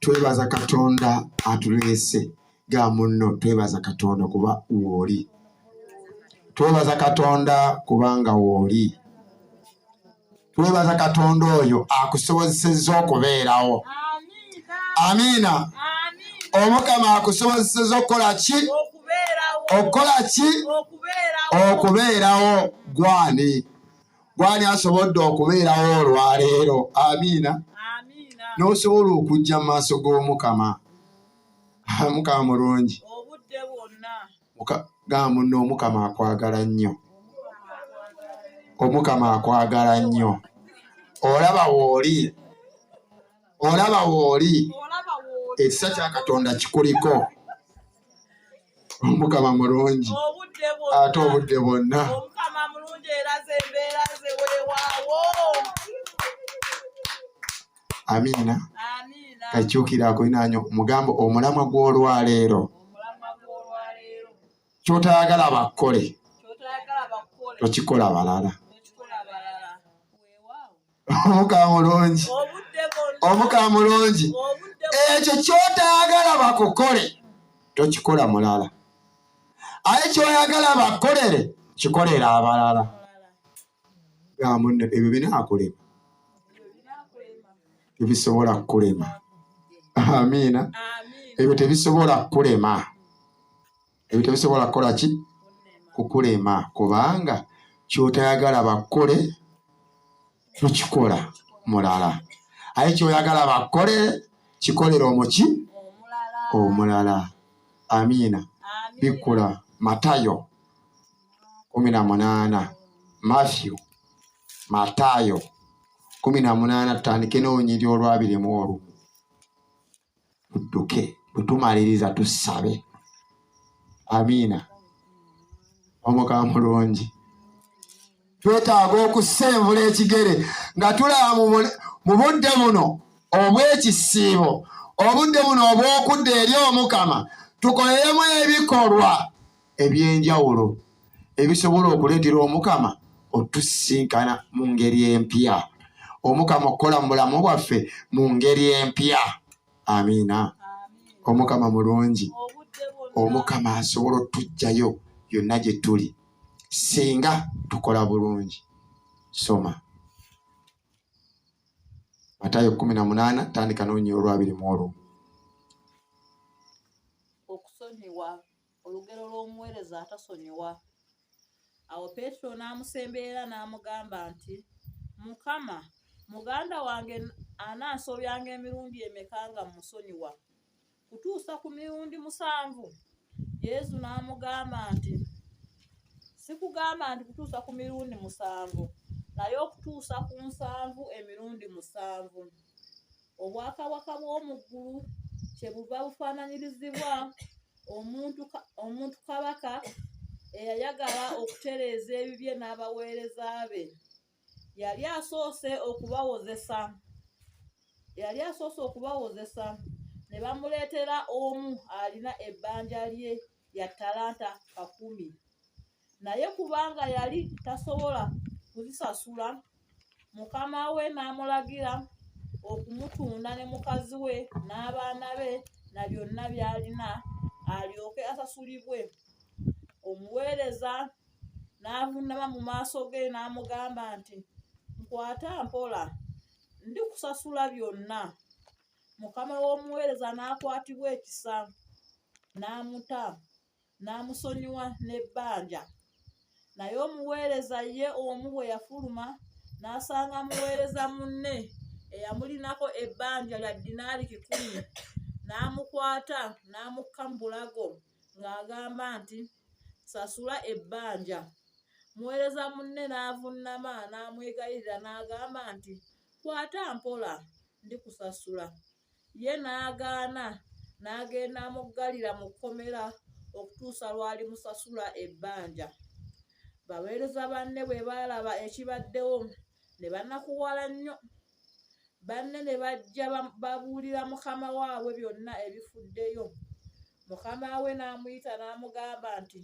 Twebaza Katonda atuleese ga munno. Twebaza Katonda kuba wooli. Twebaza Katonda kubanga wooli. Twebaza Katonda oyo akusobozesezza okubeerawo. Amiina. Omukama akusobozesezza okukola ki? Okukola ki? Okubeerawo. Gwani gwani asobodde okubeerawo olwaleero? Amiina. N'osobola okujja mu maaso g'Omukama. Mukama mulungi. Gamba munno, Omukama akwagala nnyo. Omukama akwagala nnyo. Olaba wooli, olaba wooli, ekisa kya Katonda kikuliko. Omukama mulungi ate obudde bwonna. Amiina. Kakyukira akulinaanyo mugambo omulamwa gw'olwaleero: kyotayagala bakole, tokikola balala. Omukama mulungi, Omukama mulungi. Ekyo kyotayagala bakukole, tokikola mulala, aye kyoyagala bakukolere, kikolera abalala. Gamunno, ebyo binaakulema? Tebisobola kukulema. Amiina. Ebyo tebisobola kukulema. Ebyo tebisobola kukola ki? Kukulema, kubanga kyotayagala bakukole, tokikola mulala, aye kyoyagala bakukole, kikolera omuki? Omulala. Amiina. Bikkula Matayo 18, Matthew, Matayo 18, tutandike n'olunyiriri olw'21, tudduke. Bwe tumaliriza tusabe. Amiina. Omukama mulungi. Twetaaga okusenvula ekigere nga tulaba mu budde buno obw'ekisiibo, obudde buno obw'okudda eri Omukama, tukoleremu ebikolwa eby'enjawulo ebisobola okuleetera Omukama otusisinkana mu ngeri empya, Omukama okukola mu bulamu bwaffe mu ngeri empya. Amiina. Omukama mulungi. Omukama asobola otuggyayo yonna gye tuli singa tukola bulungi. Soma Matayo 18, tandika n'olunyiriri olw'21. Okusonyiwa. Olugero lw'omuweereza atasonyiwa. Awo Peetero n'amusemberera n'amugamba nti, Mukama, muganda wange anansobyanga emirundi emeka nga mmusonyiwa? Kutuusa ku mirundi musanvu? Yezu n'amugamba nti, Sikugamba nti kutuusa ku mirundi musanvu, naye okutuusa ku nsanvu emirundi musanvu. Obwakabaka bw'omu ggulu kyebuva bufaananyirizibwa omuntu kabaka eyayagala okutereeza ebibye n'abaweereza be. Yali asoose okubawozesa yali asoose okubawozesa ne bamuleetera omu alina ebbanja lye lya ttalanta 10,000. Naye kubanga yali tasobola kuzisasula, mukama we n'amulagira okumutunda ne mukazi we n'abaana be na byonna by'alina, alyoke asasulibwe. Omuweereza n'avunnama mu maaso ge n'amugamba nti, Nkwata mpola, ndikusasula byonna. Mukama w'omuweereza n'akwatibwa ekisa, n'amuta, n'amusonyiwa n'ebbanja. Naye omuweereza ye omu bwe yafuluma, n'asanga muweereza munne eyamulinako ebbanja lya ddinaali 100, n'amukwata n'amukka mu bulago ng'agamba nti, Sasula ebbanja. Muweereza munne n'avunnama n'amwegayirira n'agamba nti, Kwata mpola, ndikusasula. Ye n'agaana, n'agenda amuggalira mu kkomera okutuusa lw'alimusasula ebbanja. Baweereza banne bwe baalaba ekibaddewo, ne banakuwala nnyo. Banne ne bajja babuulira mukama waabwe byonna ebifuddeyo. Mukama we n'amuyita n'amugamba nti,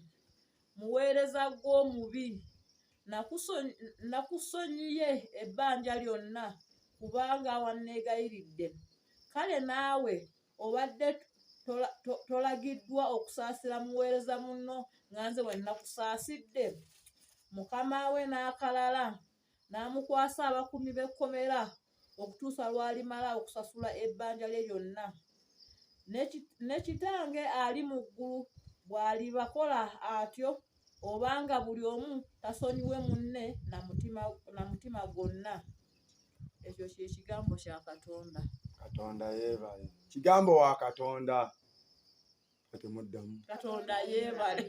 Muweereza ggwe omubi, nakusonyiye ebbanja lyonna kubanga wanneegayiridde. Kale naawe obadde tolagiddwa okusaasira muweereza munno nga nze bwe nnakusaasidde? Mukama we n'akalala n'amukwasa abakuumi b'ekkomera okutuusa lw'alimala okusasula ebbanja lye lyonna. Ne Kitange ali mu ggulu bw'alibakola atyo obanga buli omu tasonyiwe munne na mutima gwonna. Ekyo kye kigambo kya Katonda. Katonda yeebale. Kigambo wa Katonda. Temuddamu. Katonda yeebale.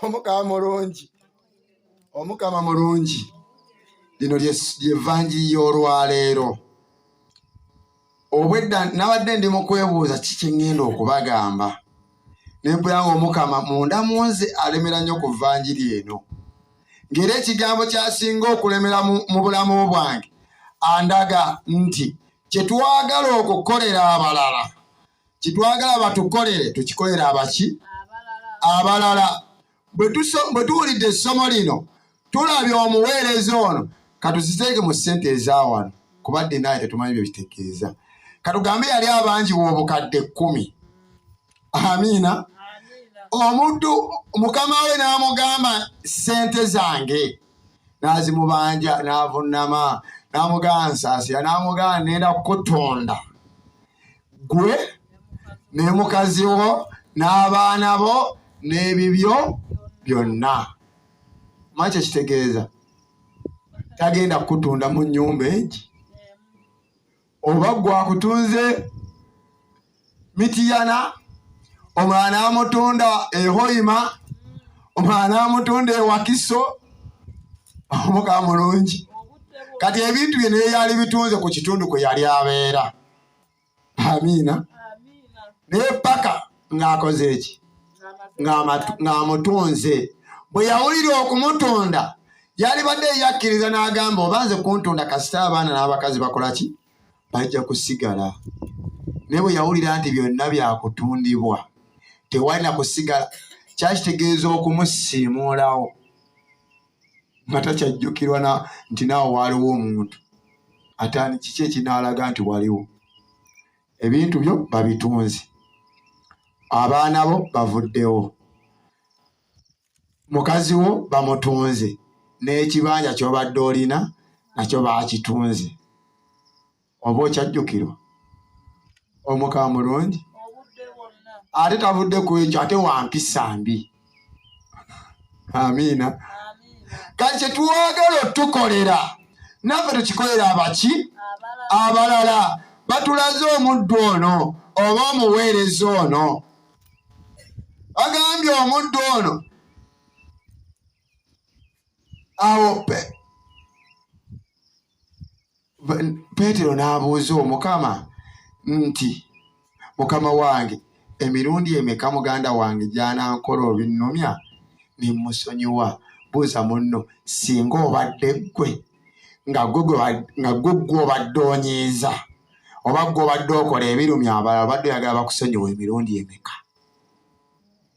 Omukama mulungi. Omukama mulungi. Lino ly'evvanjiri y'olwaleero. Obwedda nabadde ndi mu kwebuuza ki kye ŋŋenda okubagamba. Ne mpulira ng'Omukama munda mu nze alemera nnyo ku vvanjiri eno. Ng'era ekigambo ky'asinga okulemera mu bulamu bwange andaga nti kye twagala okukolera abalala kye twagala batukolere tukikolere abaki abalala. Bwe tuwulidde essomo lino tulabye omuweereza ono, katuziteeke mu ssente eza wano kuba dinaali tetumanyi bye bitegeeza, katugambe yali abanjibwa obukadde 10. Amiina. Omuddu mukama we n'amugamba ssente zange n'azimubanja, n'avunnama n'amugamba nsaasira, n'amugamba nenda kukutonda gwe ne mukazi wo n'abaana bo n'ebibyo byonna. Manyi kye kitegeeza? Tagenda kukutunda mu nnyumba egi, oba gwe akutunze Mitiyana, omulala n'amutunda e Hoima, omulala n'amutunda e Wakiso. Omukama mulungi. Kati ebintu bye naye yali bitunze ku kitundu kwe yali abeera. Amiina. Naye paka ng'akoze eki? Ng'amutunze. Bwe yawulira okumutunda yalibadde yakkiriza n'agamba oba nze kuntunda kasita abaana n'abakazi bakola ki? Bajja kusigala. Naye bwe yawulira nti byonna byakutundibwa tewali na kusigala, kyakitegeeza okumusiimuulawo nga takyajjukirwa nti naawe waaliwo omuntu. Ate kiki ekinaalaga nti waliwo? Ebintu byo babitunze, abaana bo bavuddewo, mukazi wo bamutunze, n'ekibanja ky'obadde olina nakyo baakitunze. Oba okyajjukirwa? Omukama mulungi. Ate tavudde ku ekyo, ate wampisa mbi. Amiina. Kati kye twagala otukolera naffe tukikolera abaki? Abalala. Batulaze omuddu ono oba omuweereza ono. Bagambye omuddu ono awo Peetero n'abuuza Omukama nti, Mukama wange, emirundi emeka muganda wange gy'anankola obinnumya ne mmusonyiwa? Buuza munno, singa obadde ggwe, nga ggwe gw'obadde onyiiza, oba ggwe obadde okola ebirumya abalala, obadde oyagala bakusonyiwa emirundi emeka?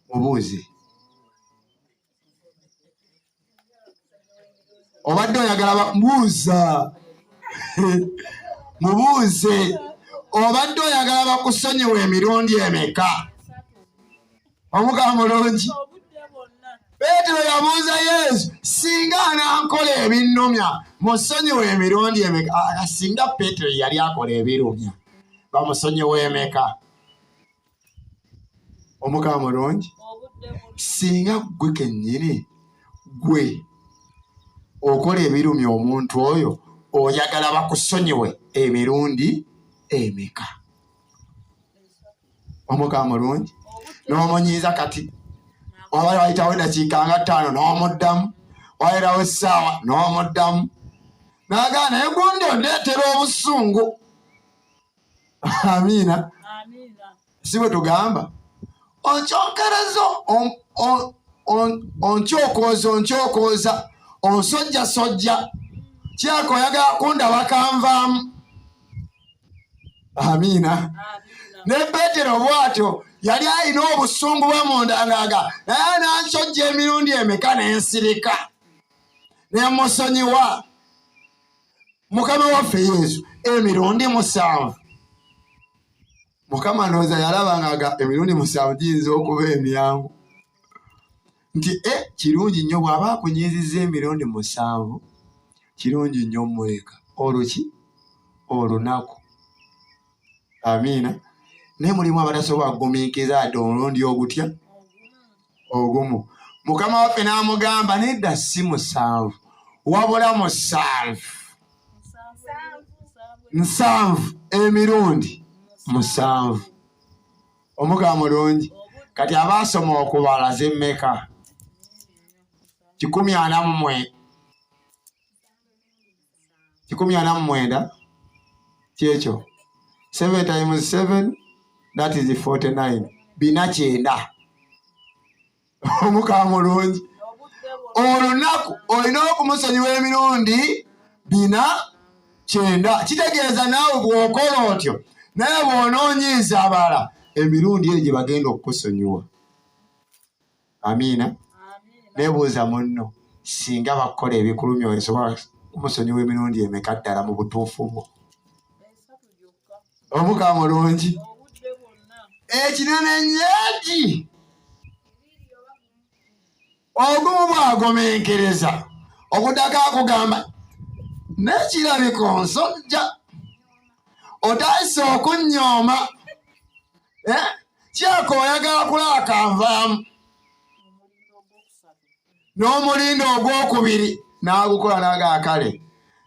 Mubuuze. Obadde oyagala buuza, mubuuze, obadde oyagala bakusonyiwa emirundi emeka? Omukama mulungi. Peetero yabuuza Yesu, singa anankola ebinnumya musonyiwa emirundi emeka? Singa Peetero yali akola ebirumya bamusonyiwa emeka? Omukama mulungi. Singa ggwe kennyini ggwe okola ebirumya omuntu oyo, oyagala bakusonyiwe emirundi emeka? Omukama mulungi. N'omunyiiza kati oba wayitawo eddakiika nga 5 n'omuddamu, wayitawo essaawa n'omuddamu, n'agamba naye gundi ondeetera obusungu. Amiina. Si bwe tugamba onkyonkereza, onkyokooza, onkyokooza, onsojjasojja, kyako oyagala kundaba kanvaamu. Amiina. Ne Peetero bw'atyo yali alina obusungu bwe munda ng'aga naye anansojja emirundi emeka n'ensirika ne musonyiwa. Mukama waffe Yesu emirundi 7. Mukama ndowooza yalaba nga emirundi 7 giyinza okuba emyangu nti kirungi nnyo bw'aba akunyiizizza emirundi 7, kirungi nnyo mmuleka oluki olunaku. Amiina. Naye mulimu abatasobola kugumiikiriza wadde omulundi ogutya ogumu. Mukama waffe n'amugamba nedda, si 7 wabula 7 7 emirundi 7. Omukama mulungi. Kati abaasoma okubala zemmeka? 149 kyekyo. 7 times 7, that is 49, 490. Omukama mulungi. Olunaku olina okumusonyiwa emirundi 490. Kitegeeza naawe bw'okola otyo, naye bw'onoonyiiza abalala emirundi eyo gye bagenda okukusonyiwa. Amiina. Neebuuza munno, singa bakukola ebikulumya osobola kumusonyiwa emirundi emeka ddala mu butuufu bwo? Omukama mulungi. Ekinene nnyo ogumu bw'agomenkereza okuddako akugamba n'ekirabika onsojja otandise okunnyooma, kyako oyagala kulaba nvaamu. N'omulindo ogwokubiri n'agukola n'agaa kale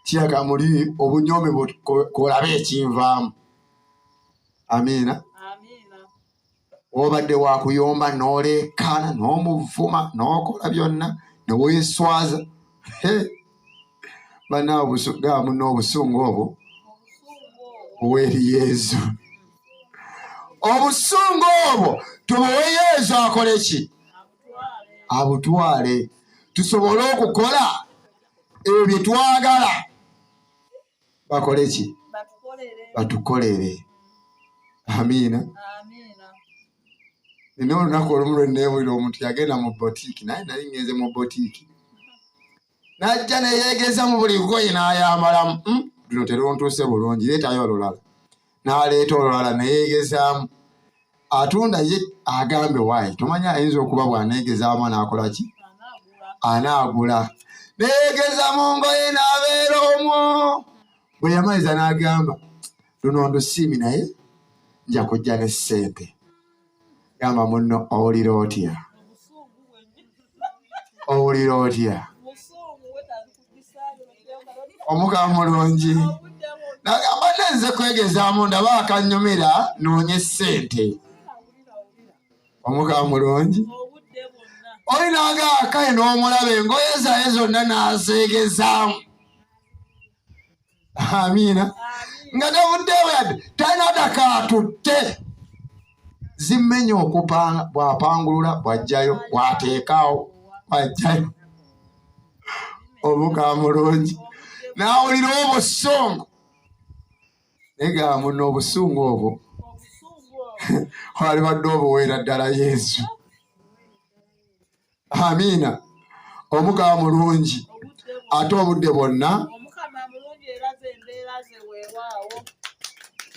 kiraka muli obunyoomi kolabe ekinvaamu. Amiina. Obadde wakuyomba n'oleekaana n'omuvuma n'okola byonna ne weeswaza. Bannaawe munno obusungu obwo buweeri Yezu. Obusungu obwo tubuwe Yezu akole ki? Abutwale, tusobole okukola ebyo bye twagala bakole ki? Batukolere. Amiina. Nina olunaku olumu lwe neewulira omuntu yagenda mu botiiki, naye nali ngenze mu botiiki, n'ajja neyeegeza mu buli lugoye n'ayambalamu. Luno teruntuuse bulungi, leetayo olulala. N'aleeta olulala neyeegezaamu. Atunda ye agambe waayi tomanya ayinza okuba bw'aneegezaamu anaakola ki? Anaagula. Neyeegeza mu ngoye n'abeera omwo. Bwe yamaliza n'agamba luno ndusiimi naye nja kujja ne ssente. Gamba munno owulira otya? Owulira otya? Omukama mulungi. Nagamba nze kwegezaamu ndaba akanyumira noonye ssente. Omukama mulungi. Oli n'agaa kale n'omulaba engoye zaye zonna n'azeegezaamu. Amiina. Nga tavuddeewo yadde talina dakaatutte zimmenya okupanga, bw'apangulula bw'ajjayo bw'ateekaawo bw'ajjayo. Omukama mulungi. N'awulira obusungu. Naye gamba munno obusungu obwo walibadde obuweera ddala Yesu. Amiina. Omukama mulungi ate obudde bwonna.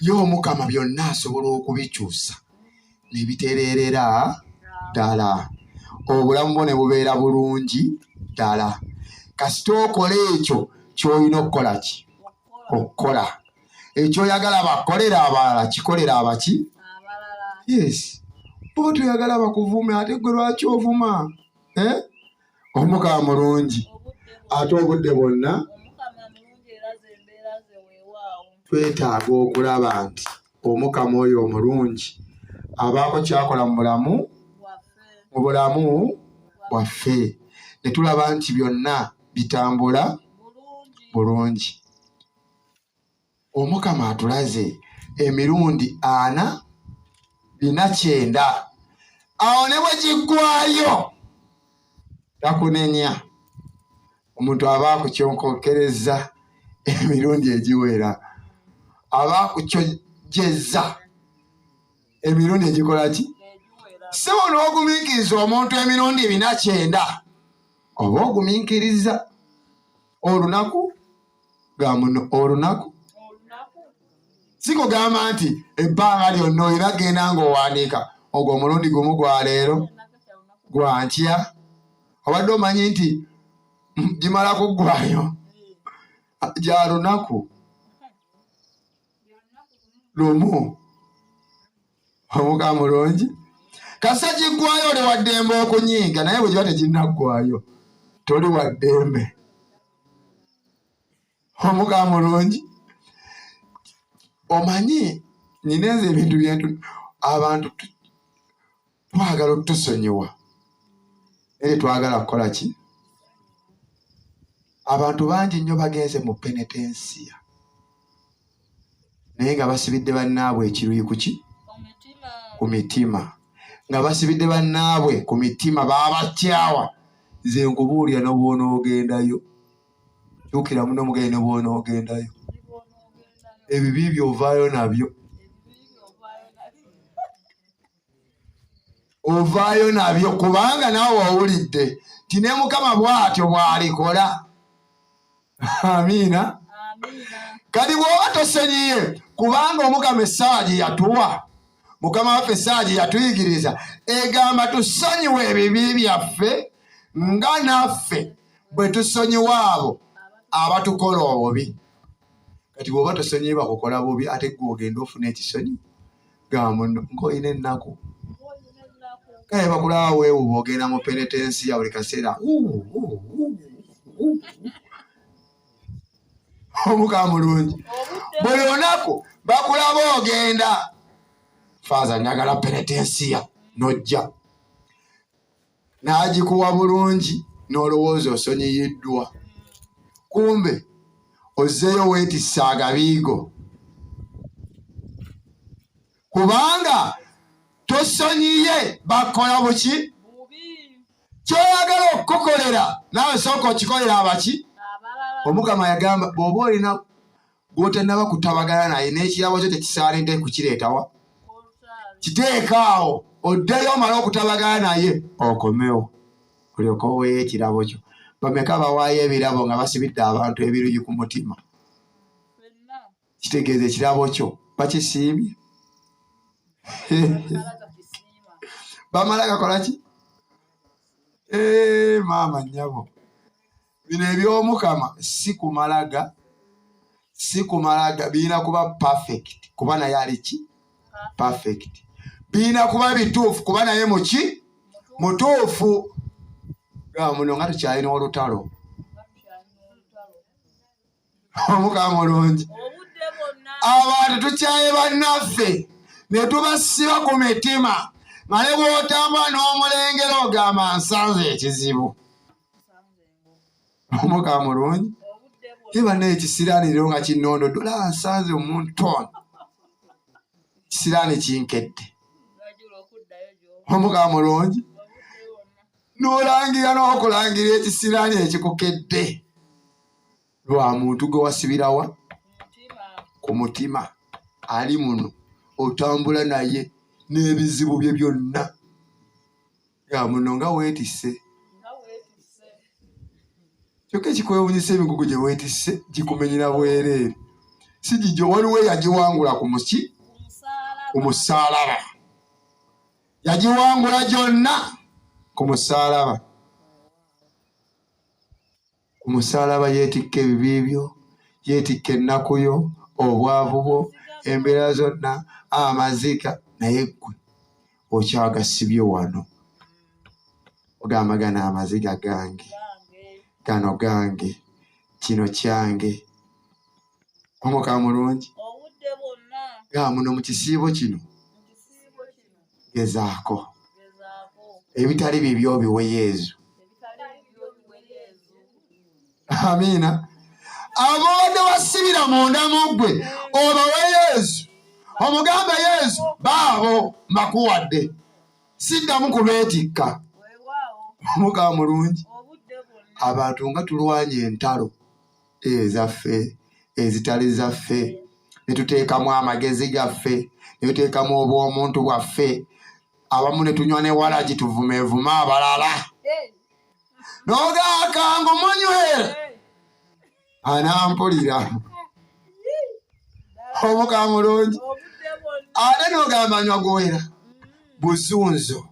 Ye Omukama byonna asobola okubikyusa ne bitereerera ddala, obulamu bwo ne bubeera bulungi ddala. Kasita okola ekyo ky'olina okukola ki? Okukola ekyoyagala bakolera abalala, kikolera abaki? Yes. Bwoba toyagala bakuvume, ate gwe lwaki ovuma? Omukama mulungi ate obudde bwonna. Twetaaga okulaba nti Omukama oyo omulungi abaako kyakola mu bulamu bwaffe, ne tulaba nti byonna bitambula bulungi. Omukama atulaze emirundi 4 490. Awo ne bwe kiggwayo takunenya. Omuntu aba akukyonkokereza emirundi egiwera, aba akukyojeza emirundi egikola ki? Si bw'onoogumiikiriza omuntu emirundi 490, oba ogumiikiriza olunaku ga muno olunaku. Si kugamba nti ebbanga lyonna olina genda ng'owandiika ogwo omulundi gumu gwa leero gwa nkya obadde omanyi nti gimala kuggwayo gya lunaku lumu omuka mulungi kasa giggwayo oli waddembe okunyiiga naye bwe giba teginnaggwayo toli waddembe omuka mulungi omanyi nina enze ebintu byentu abantu twagala otutusonyiwa naye tetwagala kukola ki abantu bangi nnyo bagenze mu penetensiya naye nga basibidde bannaabwe ekiruyi kuki ku mitima nga basibidde bannaabwe ku mitima baabakyawa nze nkubuulira nobwonoogendayo kyukira muno mugende nebwonoogendayo ebibi byovaayo nabyo ovaayo nabyo kubanga naawe wawulidde nti ne mukama bw'atyo bw'alikola amiina kati bw'oba tosonyiye kubanga omukama essaawa gye yatuwa mukama waffe essaawa gye yatuyigiriza egamba tusonyiwe ebibi byaffe nga naffe bwe tusonyiwa abo abatukola obubi kati bw'oba tosonyiye bakukola bubi ate gwe ogenda ofuna ekisonyi gamba muno ng'olina ennaku kale bakulaba weewuba ogenda mu penetensiya buli kaseera omuka mulungi buli lunaku bakulaba ogenda faaza njagala penetensiya nojja n'agikuwa bulungi n'olowooza osonyiyiddwa kumbe ozzeeyo weetisse agabiigo kubanga tosonyiye bakola buki kyoyagala okukukolera naawe sooka okikolera abaki omukama yagamba bw'oba olina gwotanaba kutabagana naye n'ekirabo kyo tekisaanidde kukireetawa kiteeka awo oddeyo omale okutabagana naye okomewo olyoke oweeyo ekirabo kyo bameka bawaayo ebirabo nga basibidde abantu ebiruyi ku mutima kitegeeza ekirabo kyo bakisiimye bamala gakola ki eh, maama nnyabo bino ebyomukama si kumalaga si kumalaga birina kuba perfect kuba naye ali ki perfect birina kuba bituufu kuba naye muki mutuufu ga muno nga tukyalina olutalo omukama mulungi abantu tukyaye bannaffe ne tubasiba ku mitima nga ne bw'otambula n'omulengera ogamba nsanze ekizibu omuka mulungi ye banna ekisiraani leero nga kinnondodde olaba nsanze omuntu ono ekisiraani kinkedde omuka mulungi n'olangira n'okulangira ekisiraani ekikukedde lwa muntu gwe wasibirawa ku mutima ali muno otambula naye n'ebizibu bye byonna nga muno nga weetisse kyokka ekikwewunyisa emigugu gye weetisse gikumenyera bwereere si gigyo waliwo eyagiwangula ku muki ku musaalaba yagiwangula gyonna ku musaalaba Ku musaalaba yeetikka ebibi byo, yeetikka ennaku yo, obwavu bwo, embeera zonna, amaziga, naye ggwe okyagasibye wano. Ogamba gano amaziga gange, gano gange, kino kyange. Omuka mulungi ga muno mu kisiibo kino gezaako ebitali bibyo obiwe yezu amiina abobadde wasibira munda mu ggwe obawe yezu omugambe yezu baabo mbakuwadde siddamu kubeetikka omuga mulungi abantu nga tulwanya entalo ezaffe ezitali zaffe ne tuteekamu amagezi gaffe ne tuteekamu obw'omuntu bwaffe abamu ne tunywa ne walagi tuvumeevume abalala nogakangu munywera anampulira Omukama mulungi. Ate n'ogamba anywa guwera buzunzo.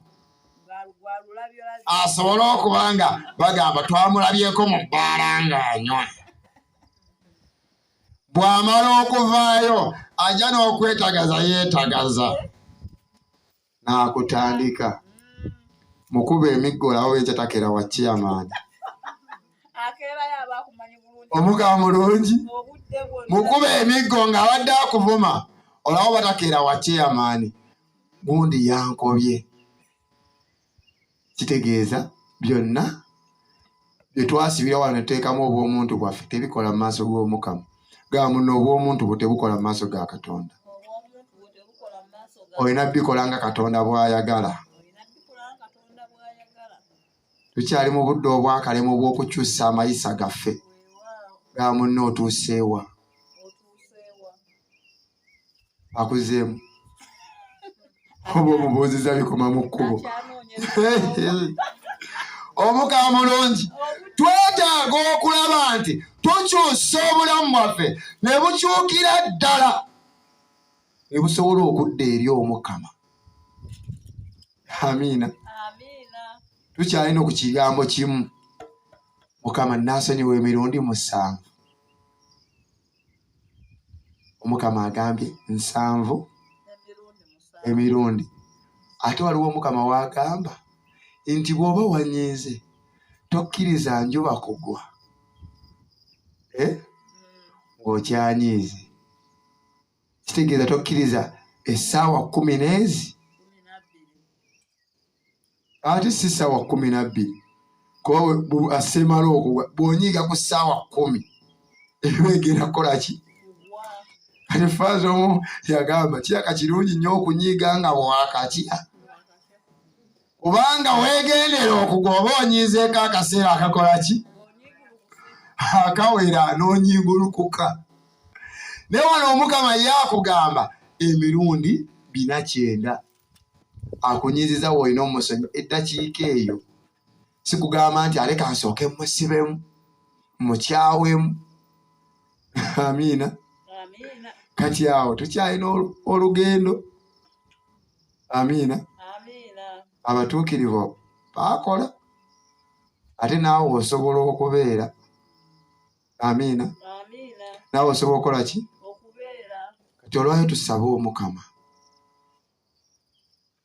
Asobole okuba nga bagamba twamulabyeko mu bbaala ng'anywa. Bw'amala okuvaayo ajja n'okwetagaza yeetagaza n'akutandika mukuba emiggo olaba bwenkya takeera wa chairman. Omugaba mulungi mukuba emiggo ng'abadde akuvuma olaba batakeera wa chairman gundi yankobye. Kitegeeza byonna bye twasibira wano ne tuteekamu obw'omuntu bwaffe tebikola mu maaso g'Omukama. Gamba munno obw'omuntu bwo tebukola mu maaso ga Katonda. Olina bikola nga Katonda bw'ayagala. Tukyali mu budde obwakalema obw'okukyusa amayisa gaffe. Gamba munno otuuseewa? Akuzeemu oba omubuuziza bikoma mu kkubo. Omukama mulungi. Twetaaga okulaba nti tukyusa obulamu bwaffe ne bukyukira ddala ne busobola okudda eri Omukama. Amiina. Tukyalina ku kigambo kimu, Mukama naasonyiwa emirundi 7. Omukama agambye 7 emirundi. Ate waliwo Omukama w'agamba nti bw'oba wanyiize tokkiriza njuba kugwa ng'okyanyiize. Kitegeeza tokkiriza essaawa 10 n'ezi, ate si ssaawa 12, kuba asemala okugwa bw'onyiiga ku ssaawa 10 eba egenda kukola ki? Kati faaza omu yagamba kiraka kirungi nnyo okunyiiga nga bwakakya, kubanga weegendera okugwa oba onyiizeeko akaseera akakola ki? Akawera n'onyiigulukuka. Naye wano Omukama ye akugamba emirundi 490 akunyiiziza w'olina omusonyiwa eddakiika eyo. Sikugamba nti aleka nsooke musibemu mukyawemu. Amiina. Kati awo tukyalina olugendo. Amiina. Abatuukirivu baakola, ate naawe osobola okubeera. Amiina. Naawe osobola okukola ki? Kati olwayo tusabe Omukama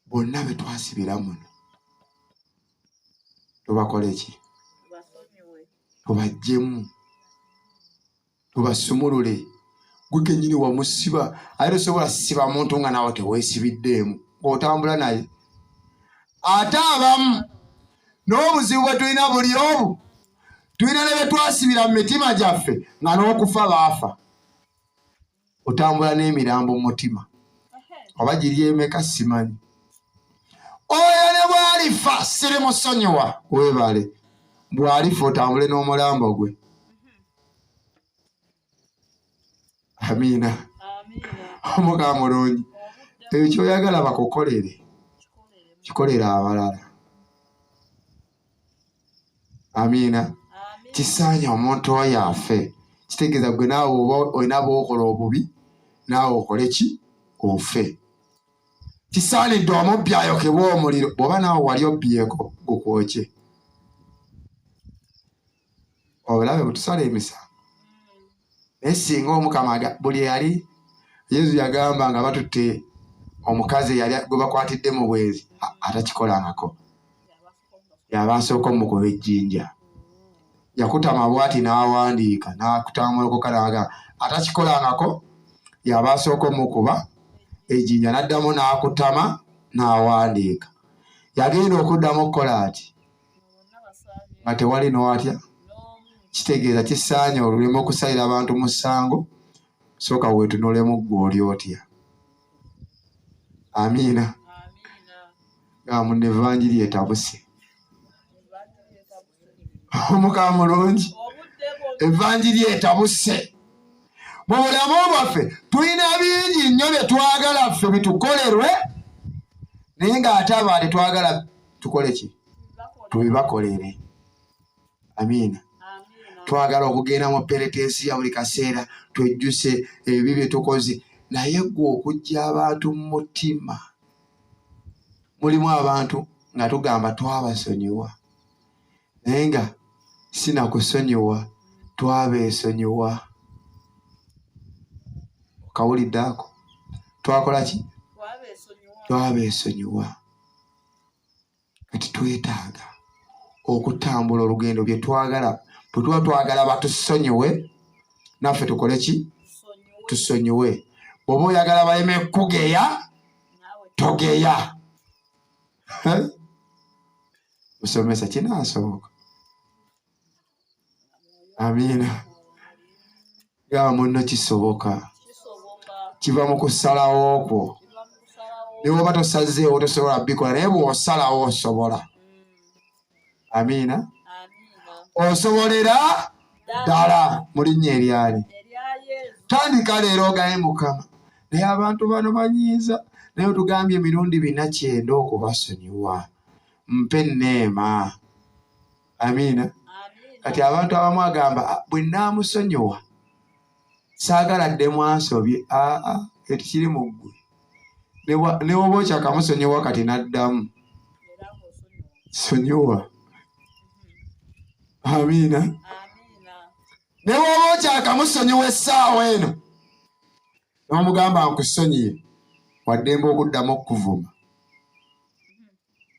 bonna be twasibira muno tubakole ki? Tubaggyemu, tubasumulule. Gwe kennyini wamusiba, ate tosobola siba muntu nga naawe teweesibiddeemu ng'otambula naye. Ate abamu n'obuzibu bwe tulina buli obu tulina ne be twasibira mu mitima gyaffe nga n'okufa baafa. Otambula n'emirambo mu mutima oba giri emeka simanyi. Oyo ne bw'alifa siri musonyiwa. Weebale, bw'alifa otambule n'omulambo gwe. Amiina. Omukama mulungi. Ekyo ky'oyagala bakukolere kikolere abalala. Amiina. Kisaanye omuntu oyo afe. Kitegeeza gwe naawe oba olina bw'okola obubi naawe okole ki? Ofe. Kisaanidde omubbi ayokebwe omuliro, bw'oba naawe wali obbyeko gukwokye. Obulabe butusala emisango. Naye singa Omukama buli eyali Yesu yagamba nga batutte omukazi eyali gwe bakwatidde mu bwenzi atakikolangako yaba asooka omukuba ejjinja. Yakutama bw'ati n'awandiika n'akutambulukuka n'agamba atakikolangako yaba asooka omukuba ejjinja, n'addamu n'akutama n'awandiika. Yagenda okuddamu okukola ati nga tewali n'atya. Kitegeeza kisaanye oluleme okusalira abantu musango, sooka weetunulemu ggwe oli otya. Amiina. Nga munno evanjiri etabuse. Omukama mulungi. Evanjiri etabuse. Mu bulamu bwaffe tulina bingi nnyo bye twagala ffe bitukolerwe, naye ng'ate abalala tetwagala tukole ki? Tubibakolere. Amiina. Twagala okugenda mu peretensiya buli kaseera twejjuse ebibi bye tukoze. Naye ggwe okuggya abantu mu mutima, mulimu abantu nga tugamba twabasonyiwa, naye nga sinakusonyiwa, twabeesonyiwa. Okawulidde ako? Twakola ki? Twabeesonyiwa. Kati twetaaga okutambula olugendo bye twagala. Bwe tuba twagala batusonyiwe, naffe tukole ki? Tusonyiwe. Bw'oba oyagala baleme kugeya, togeya. Musomesa, kinaasoboka? Amiina. Gamba munno kisoboka. Kiva mu kusalawo kwo. Ne bw'oba tosazeewo tosobola bikola, naye bw'osalawo osobola. Amiina. Osobolera ddala mu linnya eryali. Tandika leero ogaye Mukama, naye abantu bano banyiiza, naye otugambye emirundi 490 okubasonyiwa, mpe enneema. Amiina. Kati abantu abamu agamba, ah, bwe nnaamusonyiwa saagala ddemu ansobye. Aa, ekyo kiri mu ggwe. Ne bw'oba okyakamusonyiwa kati n'addamu, sonyiwa. Amiina. Ne bw'oba okyakamusonyiwa essaawa eno n'omugamba nkusonyiye, waddembe okuddamu okukuvuma,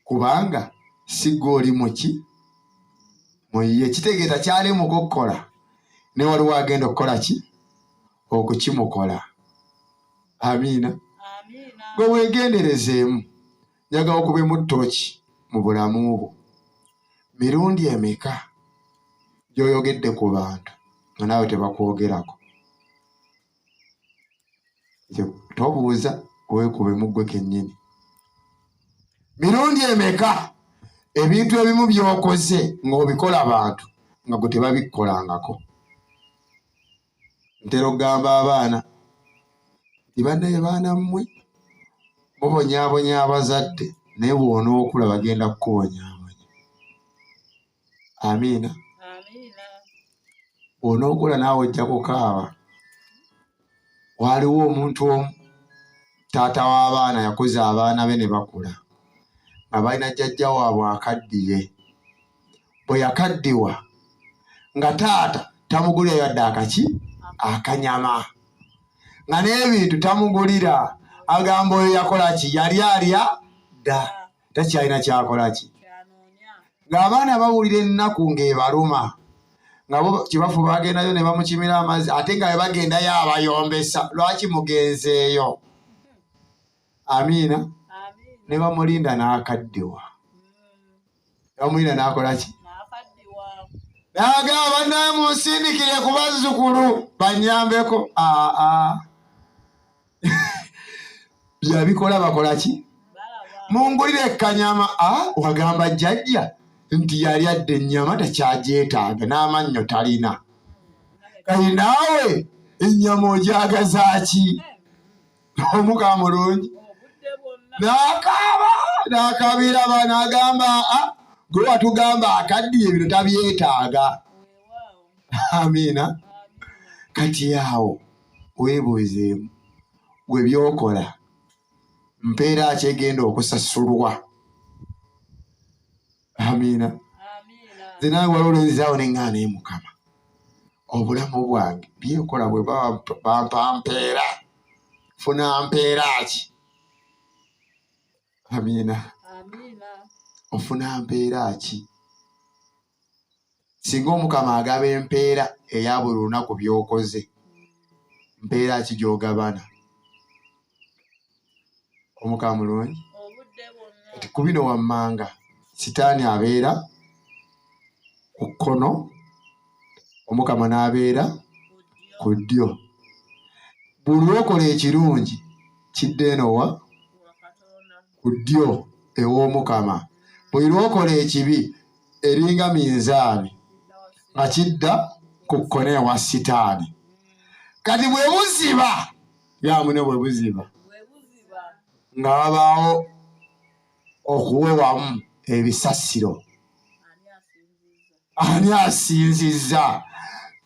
kubanga si ggwe oli muki muye. Kitegeeza kyali mu kukukola, naye waliwo agenda okukola ki? Okukimukola. Amiina. Gwe weegenderezeemu, njagala okubemu ttooki mu bulamu bwo. Mirundi emeka gy'oyogedde ku bantu nga naawe tebakwogerako? Tobuuza, weekubemu ggwe kennyini. Mirundi emeka ebintu ebimu by'okoze ng'obikola bantu nga gwe tebabikkolangako? Ntera okugamba abaana nti bannaye baana mmwe mubonyaabonya abazadde, naye bw'onookula bagenda kukubonyaabonya. Amiina. Bw'onookula naawe ojja kukaaba. Waaliwo omuntu omu, taata w'abaana, yakuza abaana be ne bakula nga balina jjajja waabwe akaddiye. Bwe yakaddiwa nga taata tamugulira yadde akaki akanyama, nga n'ebintu tamugulira. Agamba oyo yakola ki? Yali alya dda, takyalina kyakola ki. Ng'abaana bawulira ennaku ng'ebaluma, nga bo kibafu bagendayo ne bamukimira amazzi, ate nga bwe bagendayo abayombesa, lwaki mugenzeeyo? Amiina. Ne bamulinda n'akaddiwa, bamulinda n'akola ki? N'agamba bannaye munsindikire ku bazzukulu banyambeko. Aa, yabikola bakola ki? Mungulire ekanyama. A, wagamba jjajja nti yali adda ennyama takyagyetaaga, n'amannyo talina, kati naawe ennyama ogyagaza ki? Omuka mulungi n'akaaba n'akaabira abaana, agamba, a, gwe watugamba akaddiye bino tabyetaaga. Amiina. Kati awo weebuuzeemu, gwe byokola mpeera ki egenda okusasulwa? Amiina. Nze naawe waliwo lwenzaawo ne ŋŋaana, naye Mukama, obulamu bwange byenkola bwe bampa mpeera, funa mpeera ki? Amiina. Ofuna mpeera ki? Singa Omukama agaba empeera eya buli lunaku by'okoze, mpeera ki gy'ogabana? Omukama mulungi. Kati ku bino wammanga, Sitaani abeera ku kkono, Omukama n'abeera ku ddyo. Buli lw'okola ekirungi kidda eno wa ku ddyo ew'Omukama, buli lw'okola ekibi eringa minzaani nga kidda ku kkono ewa Sitaani. Kati bwe buziba yamune, bwe buziba nga wabaawo okuwewamu ebisasiro, ani asinzizza?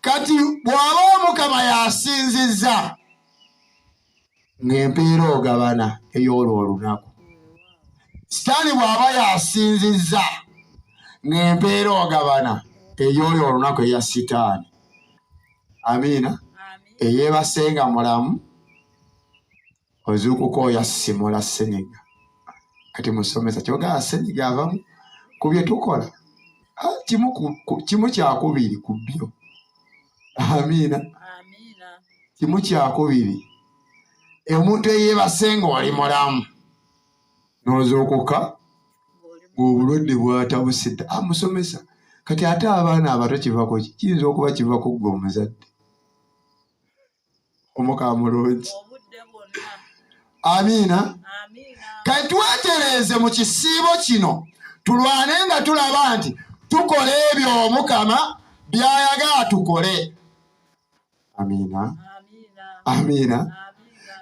Kati bw'aba Omukama yasinzizza. Ng'empeera ogabana ey'olwo olunaku. Sitaani bw'aba yasinzizza ng'empeera ogabana ey'olwo olunaku eya sitaani. Amiina. Eyeebase nga mulamu ozuukuka oyasimula senyiga. Kati musomesa kyogamba senyiga avamu ku bye tukola ah, kimu kyakubiri ku byo. Amiina. Kimu kyakubiri omuntu eyeebase ng'oli mulamu n'ozuukuka ng'obulwadde bwatabuse dda. Ah, musomesa kati ate abaana abato kiva ku ki? Kiyinza okuba kiva ku ggwe omuzadde. Omukama mulungi. Amiina. Kati twetereeze mu kisiibo kino tulwane nga tulaba nti tukola ebyo Omukama by'ayagala tukole. Amiina. Amiina.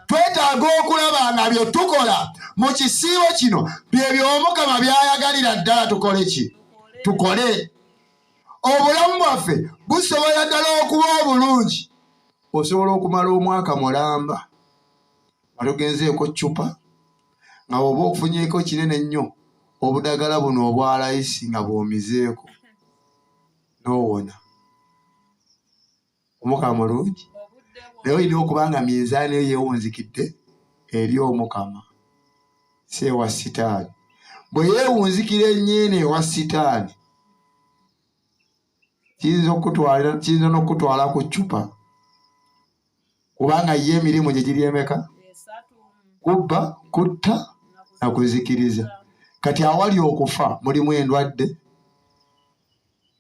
Twetaaga okulaba nga bye tukola mu kisiibo kino bye by'Omukama by'ayagalira ddala tukole ki? Tukole. Obulamu bwaffe busobola ddala okuba obulungi. Osobola okumala omwaka mulamba nga togenzeeko ccupa, nga bw'oba ofunyeeko kinene nnyo obudagala buno obwa layisi nga bw'omizeeko n'owona. Omukama mulungi, naye olina okuba nga minzaani yo yeewunzikidde eri Omukama, si ewa sitaani. Bwe yeewunzikira ennyo eno ewa sitaani, kiyinza okukutwalira, kiyinza n'okukutwala ku ccupa, kubanga ye emirimu gye giri emeka? Kubba, kutta na kuzikiriza. Kati awali okufa mulimu endwadde,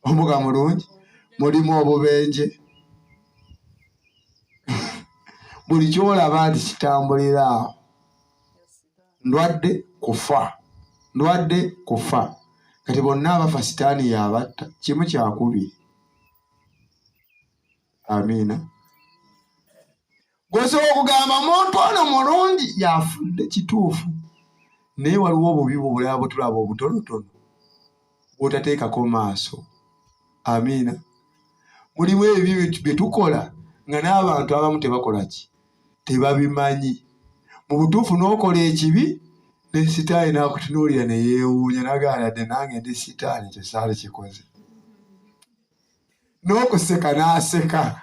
omuga mulungi, mulimu obubenje, buli kyolaba nti kitambulira awo ndwadde kufa, ndwadde kufa. Kati bonna abafa sitaani yabatta, kimu kyakubiri. Amiina. Gwosobola okugamba omuntu ono mulungi yafudde kituufu, naye waliwo obubi bwobulala bwetulaba obutonotono bwotateekako maaso. Amiina. Mulimu ebibi bye tukola nga n'abantu abamu tebakola ki, tebabimanyi. Mu butuufu n'okola ekibi ne sitaani n'akutunuulira ne yeewuunya n'agamba yadde nange ndi sitaani ekyo saali kikoze. N'okuseka n'aseka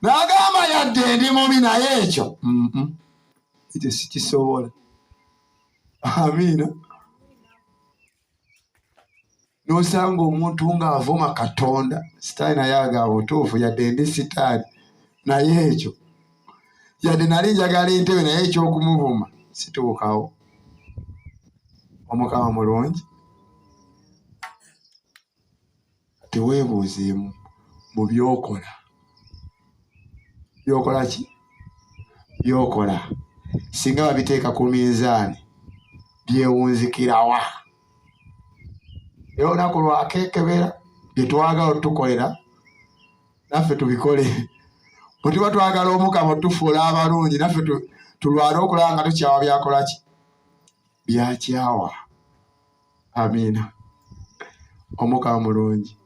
n'agamba yadde ndi mubi naye ekyo ekyo sikisobola. Amiina. N'osanga omuntu ng'avuma Katonda, sitaani naye agamba butuufu yadde ndi sitaani naye ekyo yadde nali njagala entebe naye ekyokumuvuma situukawo. Omukama mulungi. Teweebuuzeemu mu by'okola. By'okola ki? By'okola singa babiteeka ku minzaani byewunzikirawa? Era olunaku lwakeekebera bye twagala otukolera naffe tubikole. Bwe tuba twagala Omukama otufuula abalungi naffe tulwane okulaba nga tukyawa byakola ki? Byakyawa. Amiina. Omukama mulungi.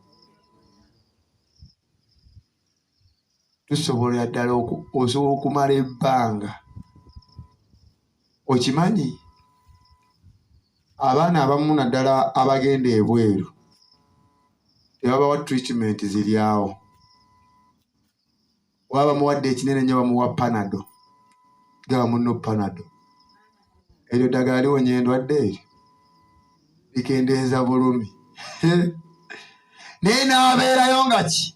Tusobolera ddala osobola okumala ebbanga. Okimanyi abaana abamu naddala abagenda ebweru tebabawa treatment ziri awo. Oba bamuwadde ekinene nnyo bamuwa panado. Gaba munno panado. Eryo ddagala liwonya endwadde eryo? Likendeeza bulumi. Naye n'abeerayo nga ki?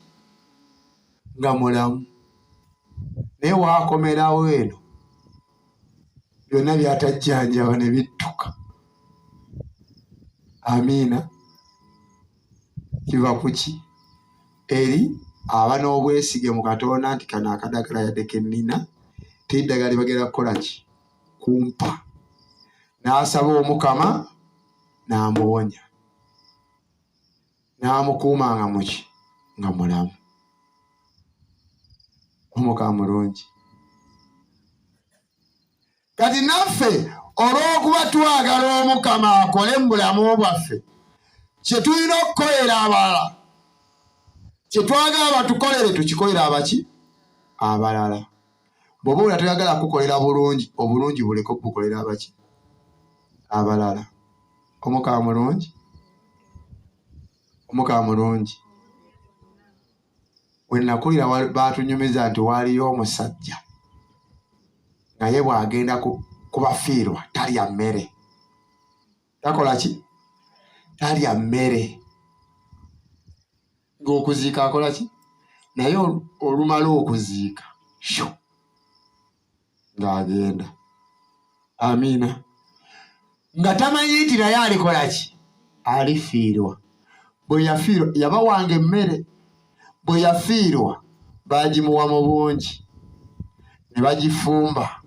Nga mulamu. Naye waakomerawo eno byonna byatajjanjaba ne bittuka. Amiina. Kiva ku ki? Eri aba n'obwesige mu Katonda nti kano akadagala yadde ke nnina teri ddagala libagenda kukola ki? Kumpa. N'asaba Omukama n'amuwonya. N'amukuuma nga muki? Nga mulamu. Omukama mulungi. Kati naffe olw'okuba twagala Omukama akole mu bulamu bwaffe, kye tulina okukolera abalala, kye twagala batukolere tukikolere abaki? Abalala. Bw'oba owulira toyagala kukolera bulungi, obulungi buleke okubukolera abaki abalala. Omukama mulungi, Omukama mulungi. We nakulira baatunyumiza nti waaliyo omusajja naye bw'agenda kubafiirwa talya mmere. Takola ki? Talya mmere. Ng'okuziika akola ki? Naye olumala okuziika shu ng'agenda. Amiina. Nga tamanyi nti naye alikola ki? Alifiirwa. Bwe yafiirwa yabawanga emmere. Bwe yafiirwa baagimuwa mu bungi ne bagifumba.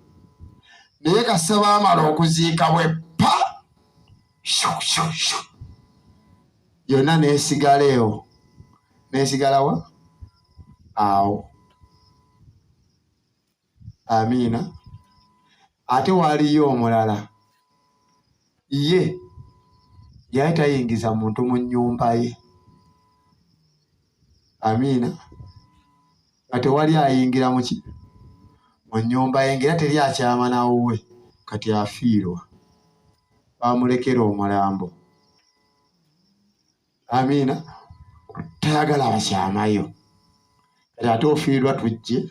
Naye kasita baamala okuziika bwe pa shu shu shu yonna n'esigala ewo, n'esigala wa awo. Amiina. Ate waaliyo omulala ye yali tayingiza muntu mu nnyumba ye. Amiina. Nga tewali ayingira muki mu nnyumba ye, ng'era teri akyama na wuwe. Kati afiirwa, baamulekera omulambo. Amiina. Tayagala bakyamayo. Kati ate ofiirwa tujje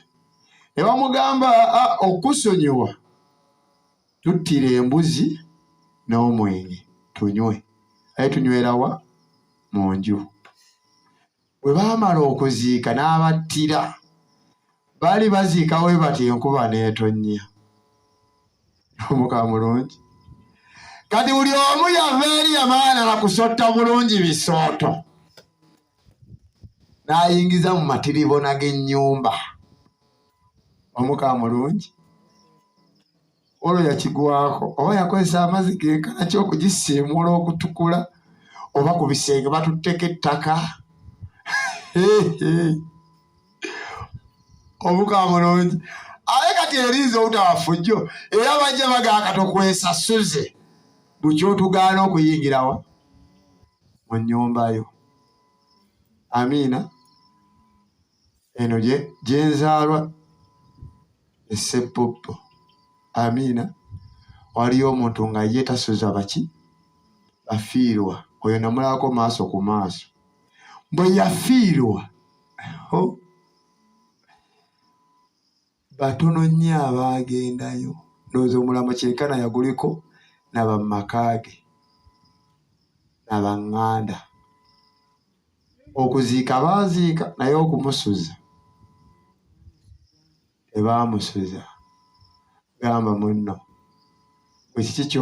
ne bamugamba okusonyiwa tuttire embuzi n'omwenge tunywe. Aye tunywerawa mu nju. Bwe baamala okuziika n'abattira, baali baziika we bati enkuba n'etonnya. Omukama mulungi. Kati buli omu yava eri yamaana na kusotta bulungi bisooto n'ayingiza mu matiribona g'ennyumba. Omukama mulungi. Olwo yakigwako oba yakozesa amazzi genkana ki okugisiimuula okutukula, oba ku bisenge batutteko ettaka. Omukama mulungi. Aye kati erinza obutaba fujjo, era bajja bagamba kati okwesasuze bukya otugaana okuyingirawa mu nnyumba yo. Amiina. Eno gye nzaalwa e Ssebbobbo. Amiina. Waliyo omuntu nga ye tasuza baki bafiirwa. Oyo namulabako maaso ku maaso bwe yafiirwa. Batono nnyo abaagendayo. Ndowooza omulambo kyenkana yaguliko na ba mu maka ge na baŋŋanda. Okuziika baaziika naye okumusuza tebaamusuza. Gamba munno gwe kiki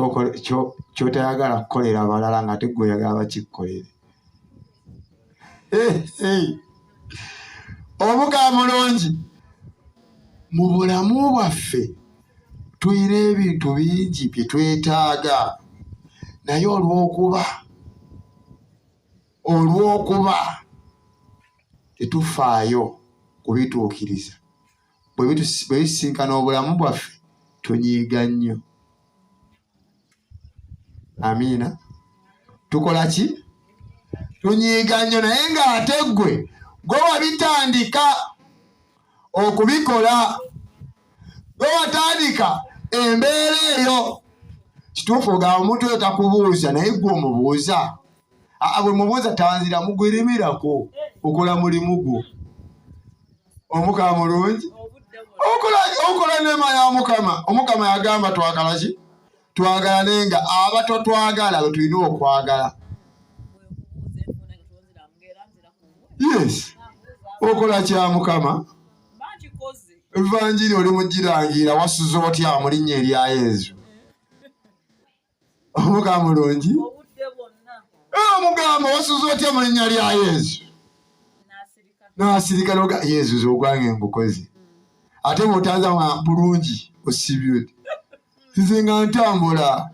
ky'otayagala kukolera balala ng'ate gwe oyagala bakikukolere. Obuga mulungi. Mu bulamu bwaffe tulina ebintu bingi bye twetaaga, naye olw'okuba tetufaayo kubituukiriza, bwe bisisinkana obulamu bwaffe tunyiiga nnyo. Amiina. Tukola ki? Tunyiiga nnyo, naye ng'ate ggwe gwe wabitandika okubikola, gwe watandika embeera eyo. Kituufu ogamba omuntu oyo takubuuza, naye ggwe omubuuza. Aa, bwe mubuuza tanzira mugwirimirako, okola mulimu gwo. Omukama mulungi. Okola neema ya Mukama. Omukama yagamba twagala ki? Twagalane nga abatotwagala bwe tulina okwagala. Yes. Okola kya Mukama. Evanjiri oli mugirangira wasuze otya mu linnya erya Yesu. Omukama mulungi. Omugamba wasuze otya mu linnya lya Yesu. N'asirika n'oga Yesu nze ogwange ngukoze. Ate bw'otanza nga bulungi osibye oti. Nze nga ntambula.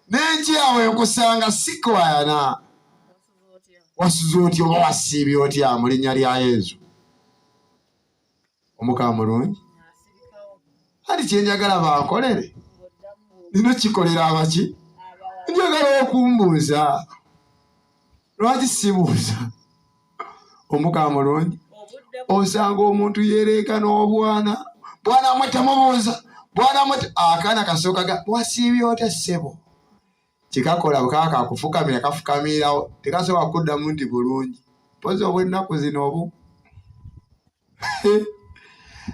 N'enkya we nkusanga sikwayana. Wasuze otya oba wasiibye otya mu linnya lya Yesu. Omukama mulungi. Anti kye njagala bankolere nina kikolera abaki? Njagala okumbuuza. Lwaki sibuuza? Omukama mulungi. Osanga omuntu yeereeka n'obwana. Bwana mwe temubuuza, bwana mwe akaana kasooka ga wasiibye otya ssebo? Kikakola bwe kaba kakufukamira kafukamirawo, tekasobola kuddamu nti bulungi. Mpozi obw'ennaku zino obu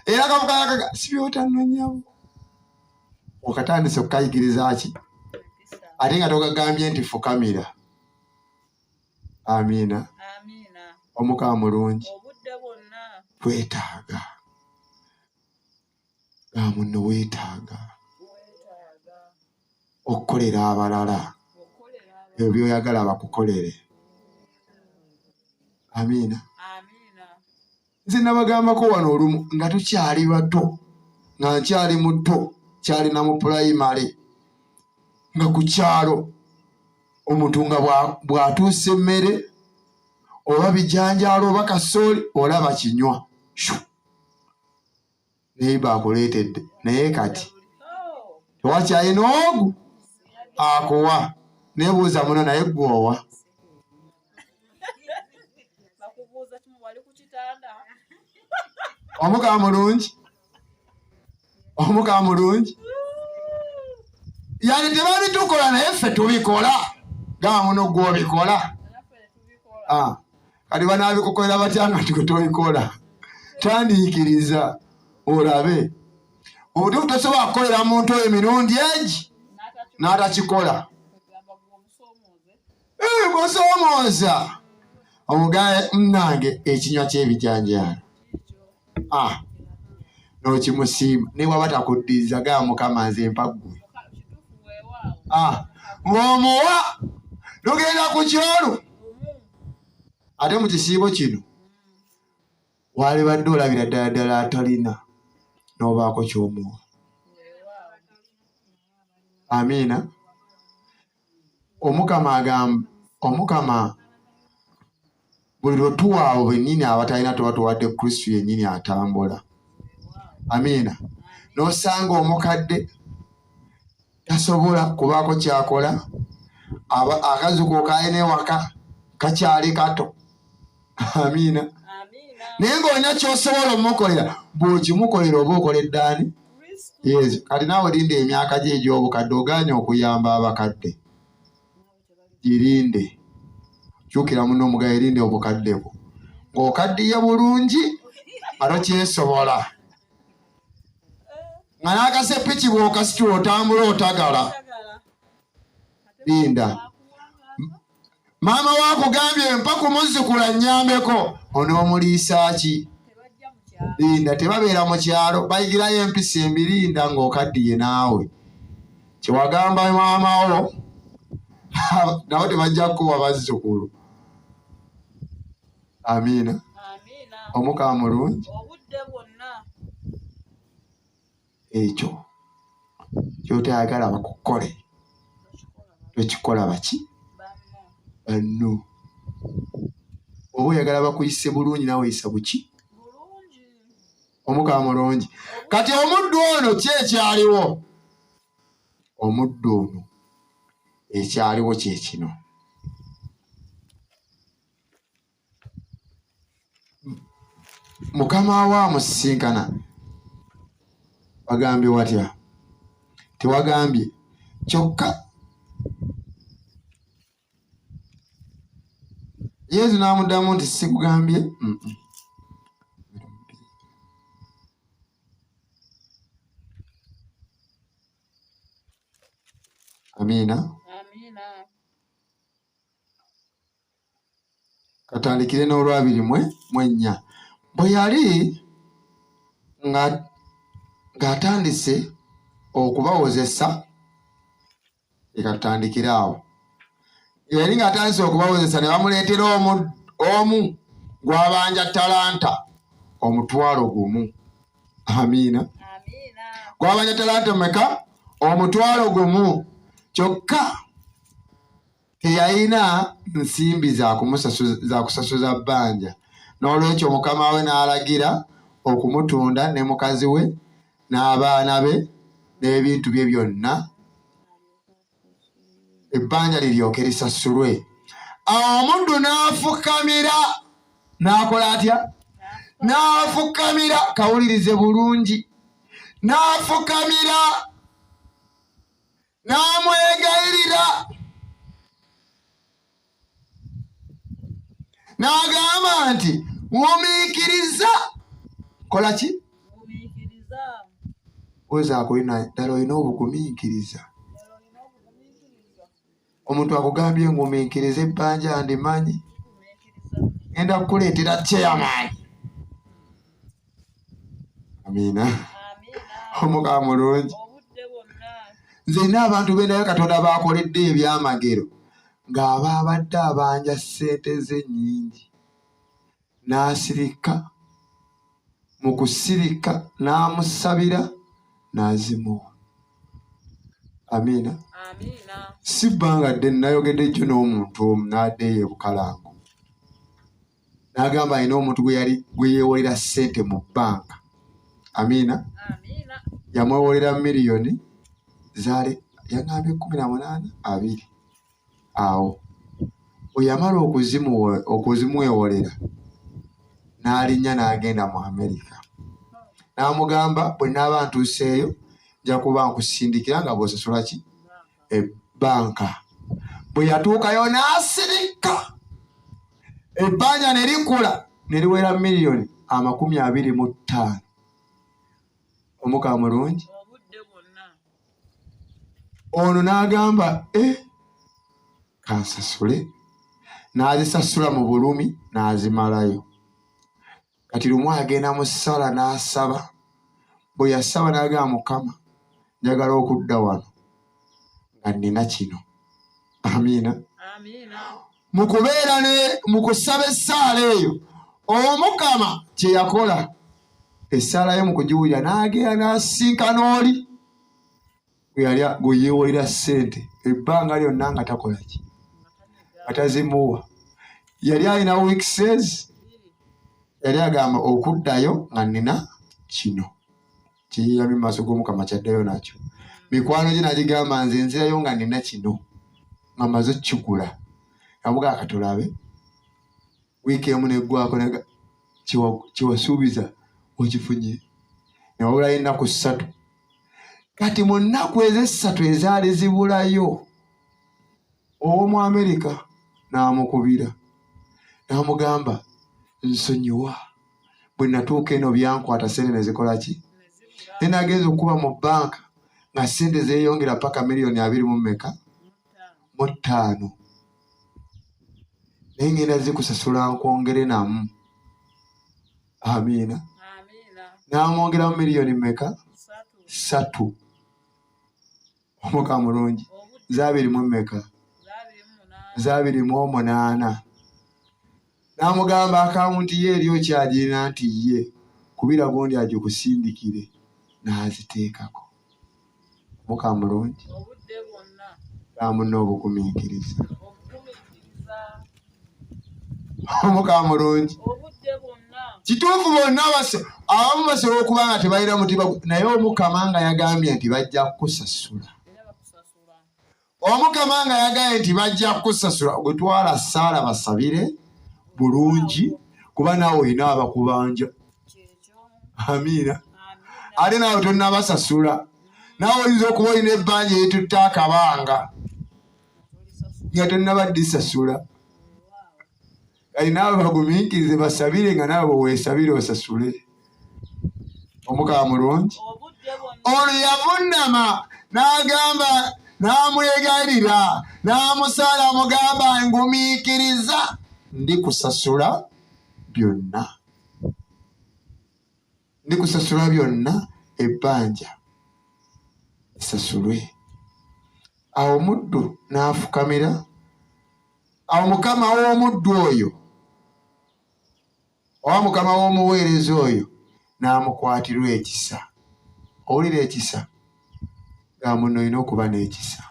era kafukamira sibye otya nno nnyabo? Okatandise okukayigiriza ki? Ate nga tokagambye nti fukamira. Amiina. Omukama mulungi. Twetaaga ga munno, weetaaga okukolera abalala ebyo by'oyagala bakukolere. Amiina. Nze nabagambako wano olumu nga tukyali bato, nga nkyali muto, kyalina mu pulayimale, nga ku kyalo omuntu nga bw'atuusa emmere oba bijanjaalo oba kasooli olaba kinywa naye bakuleetedde, naye kati tewakyalina ogu akuwa. Nebuuza muno, naye gwe owa? Omukama mulungi, omukama mulungi. Yani tebabitukola naye ffe tubikola. Gamba muno gwobikola. Ah, kati banabikukolera batya nga twe tobikola? Tandiikiriza olabe obutuufu. Tosobola kukolera muntu oyo emirundi egi n'atakikola. Musoomooza omugaye munange ekinywa ky'ebijanjaalo ah, n'okimusiima naye bwaba takuddiza gaa Mukama nze mpa ggwe. Ah, ng'omuwa lugenda ku kyolu ate mu kisiibo kino walibadde olabira ddala ddala atalina n'obaako ky'omuwa. Amiina. Omukama agamba, Omukama buli lwe tuwa abo bennyini abatalina tuba tuwadde Kristo yennyini atambula. Amiina. N'osanga omukadde tasobola kubaako kyakola, akazuku kalina ewaka kakyali kato. Amiina. Naye ng'olina ky'osobola omukolera, bw'okimukolera oba okoledde ani? Yesu. Kati naawe linda emyaka gye egy'obukadde, ogaanye okuyamba abakadde, girinde. Kyukira muno omugaye, linde obukadde bwo ng'okaddiye bulungi nga tokyesobola, nga n'akasepiki bw'okasitula otambula otagala. Linda. Maama wakugambye mpa ku muzzukulu annyambeko, onoomuliisa ki? Linda, tebabeera mu kyalo, bayigirayo empisa embi. Linda ng'okaddiye naawe kyewagamba maama wo, nabo tebajja kukuwa bazzukulu. Amiina. Omukama mulungi. Ekyo kyotayagala bakukole tokikola baki banno. Oba oyagala bakuyise bulungi, nawe oyisa buki? Omukama mulungi. Kati omuddu ono ki ekyaliwo? Omuddu ono ekyaliwo kye kino. Mukama we amusisinkana, bagambye watya? Tewagambye. Kyokka Yesu n'amuddamu nti sikugambye. Amiina. Katandikire n'olwabiri mwe mwennya. Bwe yali ng'atandise okubawozesa, leka tutandikire awo. Yali ng'atandise okubawozesa ne bamuleetera omu gw'abanja talanta 10,000. Amiina. Gw'abanja talanta meka? 10,000. Kyokka teyalina nsimbi za kusasuza bbanja, n'olwekyo mukama we n'alagira okumutunda ne mukazi we n'abaana be n'ebintu bye byonna, ebbanja liryoke lisasulwe. Awo omuddu n'afukamira n'akola atya? N'afukamira. Kawulirize bulungi. N'afukamira n'amwegayirira n'agamba nti ŋumiikiriza kola ki oza akulina ddala olina obugumiikiriza omuntu akugambye ngumiikiriza ebbanja ndimanyi ngenda kukuleetera chairman amiina omukama mulungi nze nina abantu bendayo katonda bakoledde ebyamagero ng'aba abadde abanja ssente ze nnyingi n'asirika mu kusirika n'amusabira n'azimuwa amiina si bbanga dde nayogedde jjo n'omuntu omu n'addeeyo ebukalango n'agamba alina omuntu gwe yali gwe yeewolera ssente mu bbanka amiina yamwewolera miliyoni zaali yagambye 18 20 awo bwe yamala okuzimwewolera n'alinnya n'agenda mu amerika n'amugamba bwe naaba ntuuseeyo nja kuba nkusindikira nga bw'osasula ki ebbanka bwe yatuukayo n'asirika ebbanja ne likula ne liwera miliyoni 25 omuka mulungi ono n'agamba e kansasule n'azisasula mu bulumi n'azimalayo kati lumu agenda mu ssala n'asaba bwe yasaba n'agamba mukama njagala okudda wano nga nnina kino amiina mu kubeera ne mu kusaba essaala eyo omukama kye yakola essaala ye mu kugiwulira n'agenda n'asinkana oli gweyali gwe yeewolera ssente ebbanga lyonna nga takola ki nga tazimuwa yali alina weekses yali agamba okuddayo nga nina kino kyeyeyamye mu maaso g'omukama kyaddayo nakyo mikwano gye nagigamba nze nzirayo nga nina kino nga maze okukigula amugaa katulabe wiiki emu neggwako kyewasuubiza okifunye newabulayo ennaku ssatu kati mu nnaku ezessatu ezaali zibulayo ow'omu amerika n'amukubira n'amugamba nsonyiwa bwe natuuka eno byankwata sente nezikola ki naye nagenza okukuba mu banka nga sente zeyongera paka miliyoni 25 naye ngenda zikusasula nkwongere namu amiina n'amwongeramu miliyoni meka ssatu omuka mulungi zabiri mu meka 28 n'amugamba akawunti ye eri okyagirina nti ye kubira gundi agikusindikire n'aziteekako omuka mulungi amunna obugumiikiriza omuka mulungi kituufu bonna abamu basobola okuba nga tebalina mutima naye omukama nga yagambye nti bajja kukusasula omukama nga yagambye nti bajja kukusasula gwe twala saala basabire bulungi kuba naawe olina abakubanja amiina ate naawe tonnabasasula naawe oyinza okuba olina ebbanja eritutte akabanga nga tonnaba disasula kati naawe bagumiikirize basabire nga naawe bweweesabire osasule omukama mulungi ono yavunnama n'agamba n'amwegalira n'amusaala amugamba ngumiikiriza ndi kusasula byonna ndi kusasula byonna ebbanja lisasulwe awo omuddu n'afukamira awo mukama w'omuddu oyo oba mukama w'omuweereza oyo n'amukwatirwa ekisa owulira ekisa nga muno olina okuba n'ekisa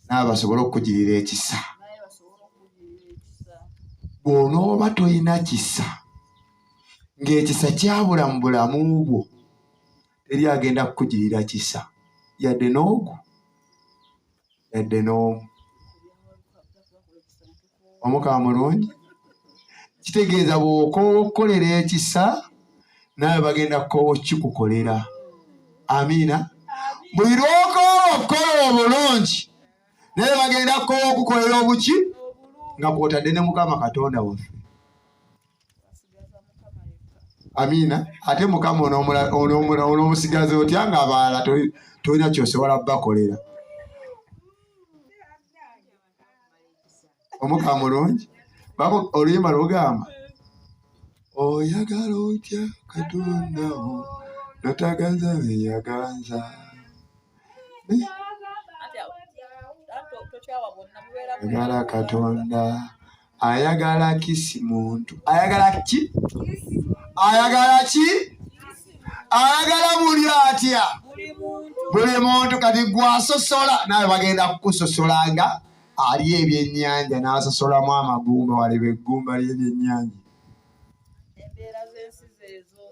naawe basobole okukugirira ekisa bw'onooba tolina kisa ng'ekisa kyabula mu bulamu bwo teri agenda kukugirira kisa yadde n'ogu yadde n'omu omukama mulungi kitegeeza bw'okoowa okukolera ekisa naawe bagenda kukoowa okukikukolera Amiina. Buli lwokoowa okukola obulungi, naye bagenda kukowa okukolera obuki, nga kwotadde ne Mukama Katonda waffe. Amiina. Ate Mukama onoomusigaza otya nga abalala tolina kyosobola bakolera? Omukama mulungi. Oluyimba lugamba oyagala otya Katonda wo notaganza beyaganza. Ayagala Katonda, ayagala kisi muntu, ayagala ki? Ayagala ki? Ayagala buli atya? Buli muntu. Kati gwasosola nawe bagenda kukusosolanga ali ebyennyanja n'asosolamu amagumba, waliba eggumba ly'ebyennyanja.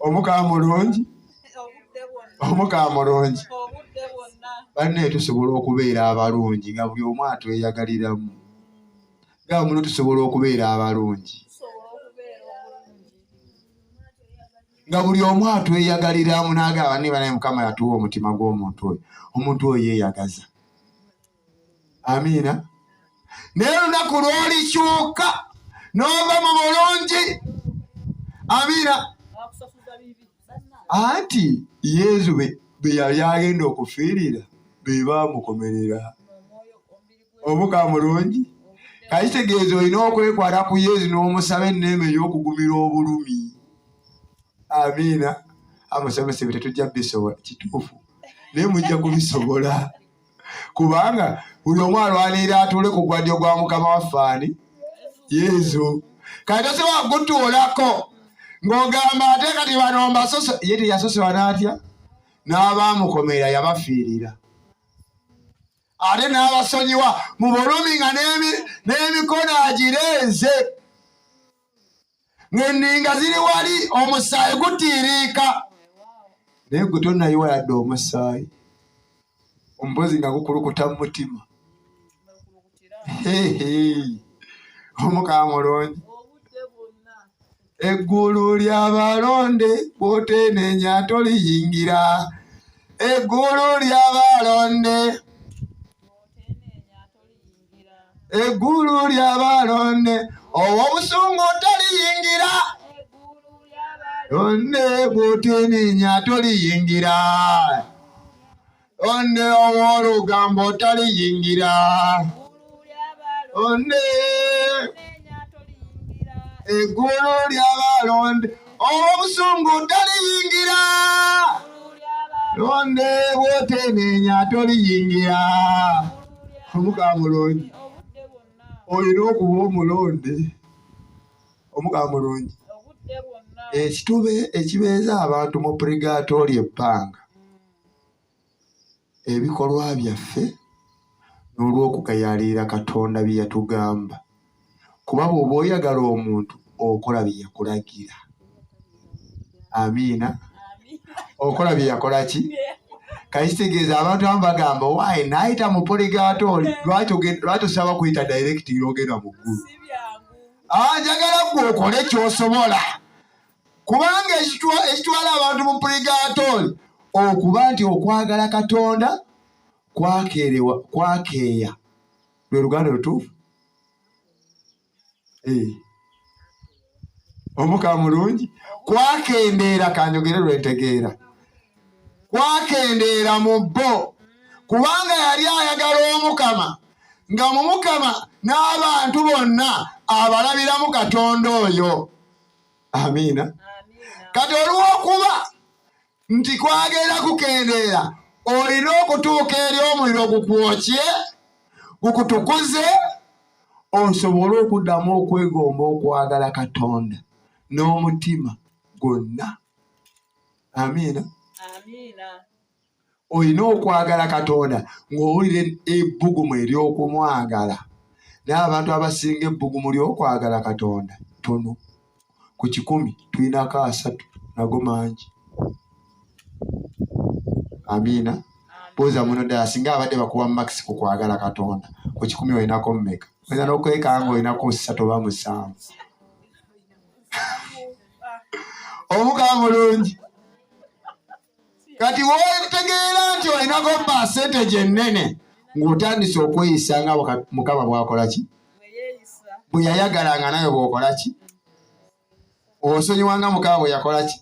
Omukama mulungi, omukama mulungi. Banne tusobola okubeera abalungi nga buli omu atweyagaliramu, nga muno tusobola okubeera abalungi nga buli omu atweyagaliramu, n'agamba ne banaye Mukama yatuwa omutima gw'omuntu oyo, omuntu oyo yeeyagaza. Amiina. Naye olunaku lw'olikyuka n'ova mu bulungi. Amiina. Anti Yesu be yali agenda okufiirira be baamukomerera. Omukama mulungi. Kakitegeeza olina okwekwata ku Yesu n'omusaba enneema ey'okugumira obulumi. Amiina. Amusomesa ebyo tetujja bisobola, kituufu, naye mujja kubisobola, kubanga buli omu alwanirira atuule ku gwadyo gwa Mukama waffe ani? Yesu. Kati tosobola kugutuulako ng'ogamba ate kati bano mbasoso. Ye teyasosola n'atya? N'abaamukomerera yabafiirira, ate n'abasonyiwa mu bulumi nga n'emikono agireeze, ng'enninga ziri wali, omusaayi gutiiriika, naye gwe tonnayiwa yadde omusaayi, omubozi nga gukulukuta mu mutima. Omukama mulungi. Eggulu ly'abalonde, bw'oteenenya toliyingira. Eggulu ly'abalonde, eggulu ly'abalonde, ow'obusungu toliyingira. Londe, bw'oteenenya toliyingira. Onde ow'olugambo taliyingira. Onde eggulu ly'abalonde, ow'obusungu taliyingira. Londe, bw'otenenya toliyingira. Omukama mulungi. Olina okuba omulonde. Omukama mulungi. Ekitube ekibeeza abantu mu purigaatooli ebbanga ebikolwa byaffe n'olw'okugayaalirira Katonda bye yatugamba, kuba bw'oba oyagala omuntu okola bye yakulagira. Amiina. Okola bye yakola ki? Kati kitegeeza abantu abamu bagamba owaaye naayita mu poligaatooli, lwaki osaba kuyita direct n'ogenda mu ggulu? Njagala ggwe okole ky'osobola, kubanga ekitwala abantu mu purigaatooli okuba nti okwagala Katonda kwakeerewa, kwakeeya, lwe luganda olutuufu. Omukama mulungi. Kwakendeera, kanjogere lwentegeera, kwakendeera mu bo, kubanga yali ayagala Omukama, nga mu Mukama n'abantu bonna abalabiramu Katonda oyo. Amiina. Kati olw'okuba nti kwagenda kukendeera, olina okutuuka eri omuliro gukwokye, gukutukuze, osobole okuddamu okwegomba okwagala Katonda n'omutima gwonna. Amiina. Olina okwagala Katonda ng'owulira ebbugumu ery'okumwagala, naye abantu abasinga ebbugumu ly'okwagala Katonda ttono. Ku 100 tulinako 30, nago mangi. Amiina. Buuza muno ddala, singa abadde bakuwa makisi ku kwagala Katonda, ku 100 olinako mmeka? Oyinza n'okwekanga olinako 3 oba 7. Omukama mulungi. Kati wotegeera nti olinako percentage ennene ng'otandise okweyisa nga Mukama bw'akola ki, bwe yayagala nga nawe bw'okola ki, osonyiwa nga Mukama bwe yakola ki.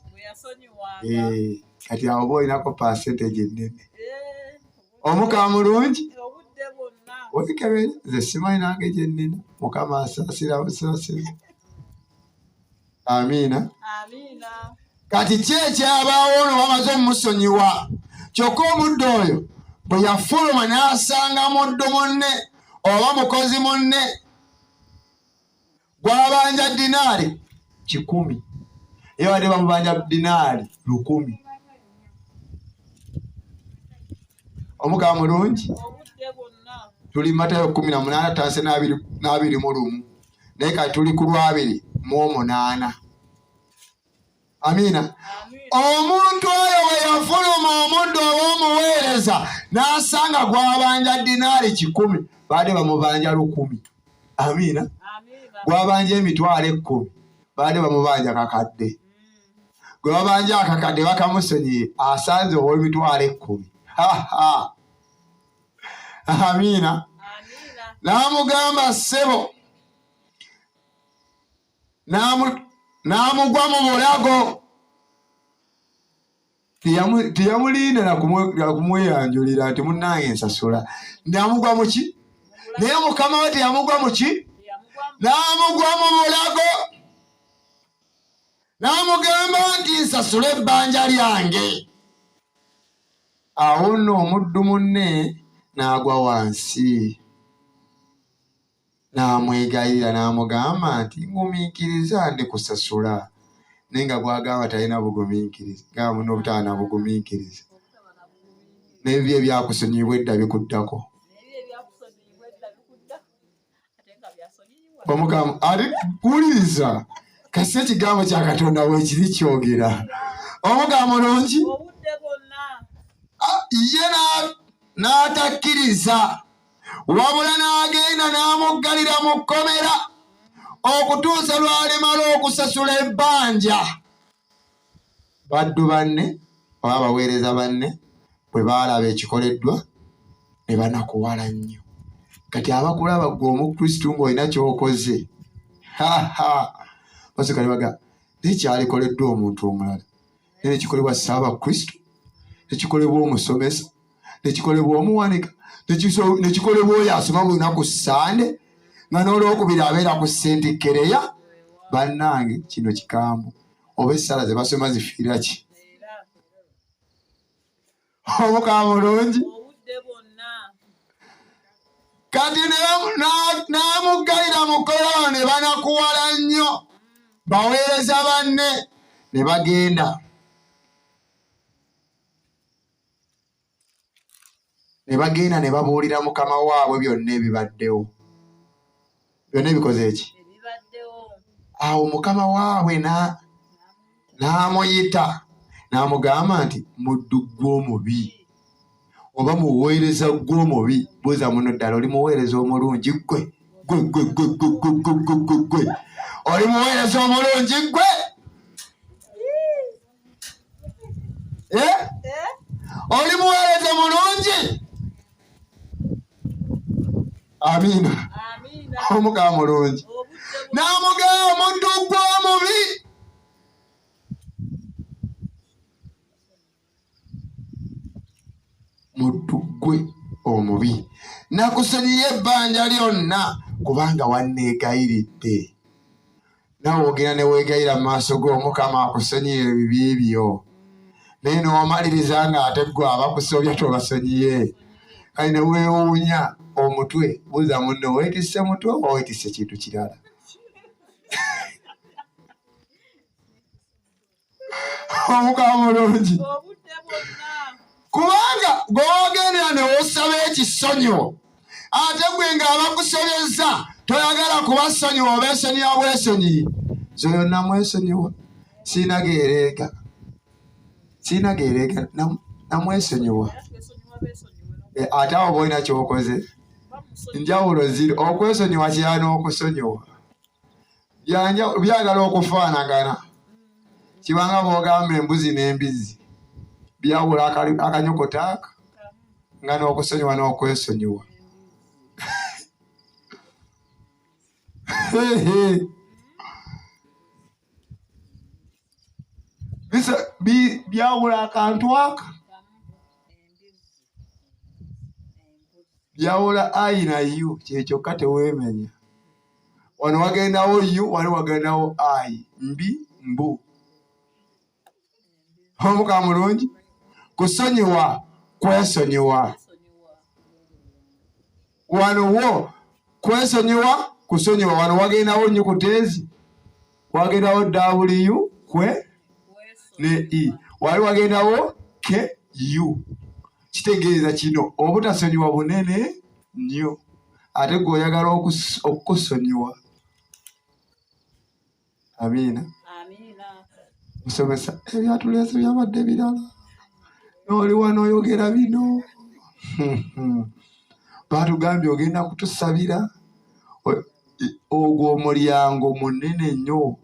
Eh, kati awo oba olinako percentage ennene. Omukama mulungi, wekebere nze simanyi nange gye nnina. Mukama asaasira busaasira. Amiina. Kati ki ekyabaawo ono bamaze omumusonyiwa, kyokka omuddu oyo bwe yafuluma n'asanga muddu munne oba mukozi munne gw'abanja dinaari 100, ye badde bamubanja dinaari 1000. Omukama mulungi. Tuli Matayo 18 tanse n'abiri mu lumu, naye kati tuli ku lwabiri mu omunaana. Amiina. Omuntu oyo bwe yafuluma omuddu oba omuweereza n'asanga gw'abanja dinaari 100, baadde bamubanja 1000. Amiina. Gw'abanja emitwalo 10, baadde bamubanja kakadde. Gwe babanja akakadde bakamusonyiye, asanze ow'emitwalo 10. Amiina. N'amugamba ssebo, n'amugwa mu bulago. Teyamulinda na kumweyanjulira nti munnange nsasula. N'amugwa mu ki? Naye mukama we teyamugwa mu ki? N'amugwa mu bulago. N'amugamba nti nsasula ebbanja lyange. Awo nno omuddu munne n'agwa wansi n'amwegayirira n'amugamba nti ngumiikiriza ndikusasula. Naye nga gw'agamba talina bugumiikiriza, gamba munno obutaba na bugumiikiriza. N'ebibyo ebyakusonyiyibwa edda bikuddako. Omugamba ali kuwuliriza kasi ekigambo kya Katonda weekiri kyogera. Omugamba mulungi ye n'atakkiriza, wabula n'agenda n'amuggalira mu kkomera okutuusa lw'alimala okusasula ebbanja. Baddu banne oba abaweereza banne bwe baalaba ekikoleddwa ne banakuwala nnyo. Kati abakulaba ggwe Omukristo ng'olina ky'okoze, basooka ne bagamba naye kyalikoleddwa omuntu omulala, naye nekikolebwa Ssaabakristo, nekikolebwa omusomesa, nekikolebwa omuwanika, nekikolebwa oyo asoma buli lunaku Ssande nga n'olwokubiri abeera ku Senti Kereya. Bannange kino kikambwe, oba essala ze basoma zifiira ki? Omukama mulungi. Kati n'amuggalira mu kkolero ne banakuwala nnyo baweereza banne ne bagenda. Ne bagenda ne babuulira mukama waabwe byonna ebibaddewo. Byonna ebikoze eki? Awo mukama waabwe n'amuyita n'amugamba nti muddu ggwe omubi oba muweereza ggwe omubi. Buuza muno ddala, oli muweereza omulungi ggwe? Ggwe, ggwe, ggwe, ggwe, ggwe, ggwe, ggwe, ggwe, ggwe. Oli muweereza omulungi ggwe? Eh? Oli muweereza mulungi? Amiina. Omukama mulungi. N'amugamba omuddu ggwe omubi. Muddu ggwe omubi, nakusonyiye ebbanja lyonna kubanga wanneegayiridde. Nawe ogenda ne weegayira mu maaso g'Omukama akusonyiye ebibi byo, naye n'omaliriza ng'ate ggwe abakusobya tobasonyiye. Kale ne weewuunya omutwe, buuza munno, weetisse mutwe oba weetisse kintu kirala? Omukama mulungi, kubanga gwewogendera ne wosaba ekisonyiwo, ate gwe ng'abakusobezza toyagala kubasonyiwa, obeesonyiwa bwesonyiyi. Nze oyo namwesonyiwa, sirina geereega, sirina geereega, namwesonyiwa. Ate awo oba olina ky'okoze, njawulo ziri okwesonyiwa kirala n'okusonyiwa. Byagala okufaanagana, kibanga bw'ogamba embuzi n'embizzi. Byawula akanyukuta aka nga n'okusonyiwa n'okwesonyiwa. Byawula akantu aka, byawula I na U, kyekyokka teweemenya. Wano wagendawo U, wali wagendawo I, mbi mbu. Omuka mulungi kusonyiwa kwesonyiwa. Wano wo kwesonyiwa kusonyiwa, wano wagendawo nnyukuta ezi, wagendawo W kwe ne E, wali wagendawo K U. Kitegeeza kino obutasonyiwa bunene nnyo, ate gwe oyagala okukusonyiwa. Amiina. Musomesa ebyatuleese byabadde birala, n'oli wano oyogera bino. Batugambye ogenda kutusabira. Ogwo omulyango munene nnyo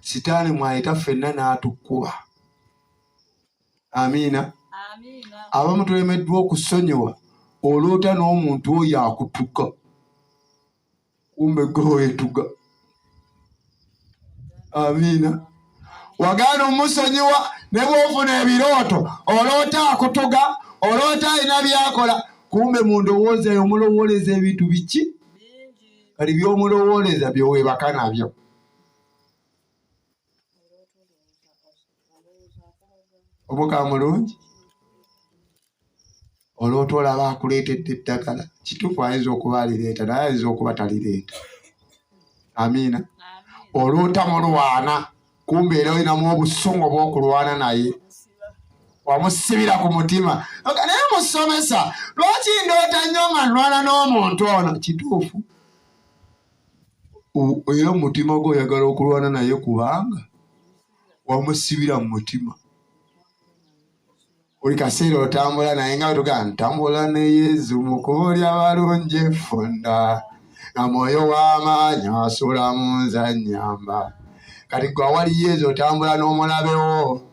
sitaani mwayita ffenna n'atukkuba. Amiina. Abamu tulemeddwa okusonyiwa, oloota n'omuntu oyo akutuka, kumbe gwe weetuga. Amiina. Wagaana omusonyiwa, ne bw'ofuna ebirooto oloota akutuga, oloota alina byakola, kumbe mu ndowooza yo omulowooleza ebintu biki kati by'omulowooleza byoweebaka nabyo. Omuka mulungi oloota olaba akuleetedde eddagala, kituufu ayinza okuba alireeta naye ayinza okuba talireeta. Amiina. Oloota mulwana, kumbe era olinamu obusungu obw'okulwana naye wamusibira ku mutima. Naye musomesa, lwaki ndoota nnyo nga nlwana n'omuntu ono? Kituufu era mu mutima gwo oyagala okulwana naye kubanga wamusibira mu mutima. Buli kaseera otambula naye nga bwetugaa ntambula ne Yesu mu kkubo ly'abalungi effunda, nga mwoyo w'amaanyi asula mu nze annyamba. Kati gwe awali Yesu otambula n'omulabe wo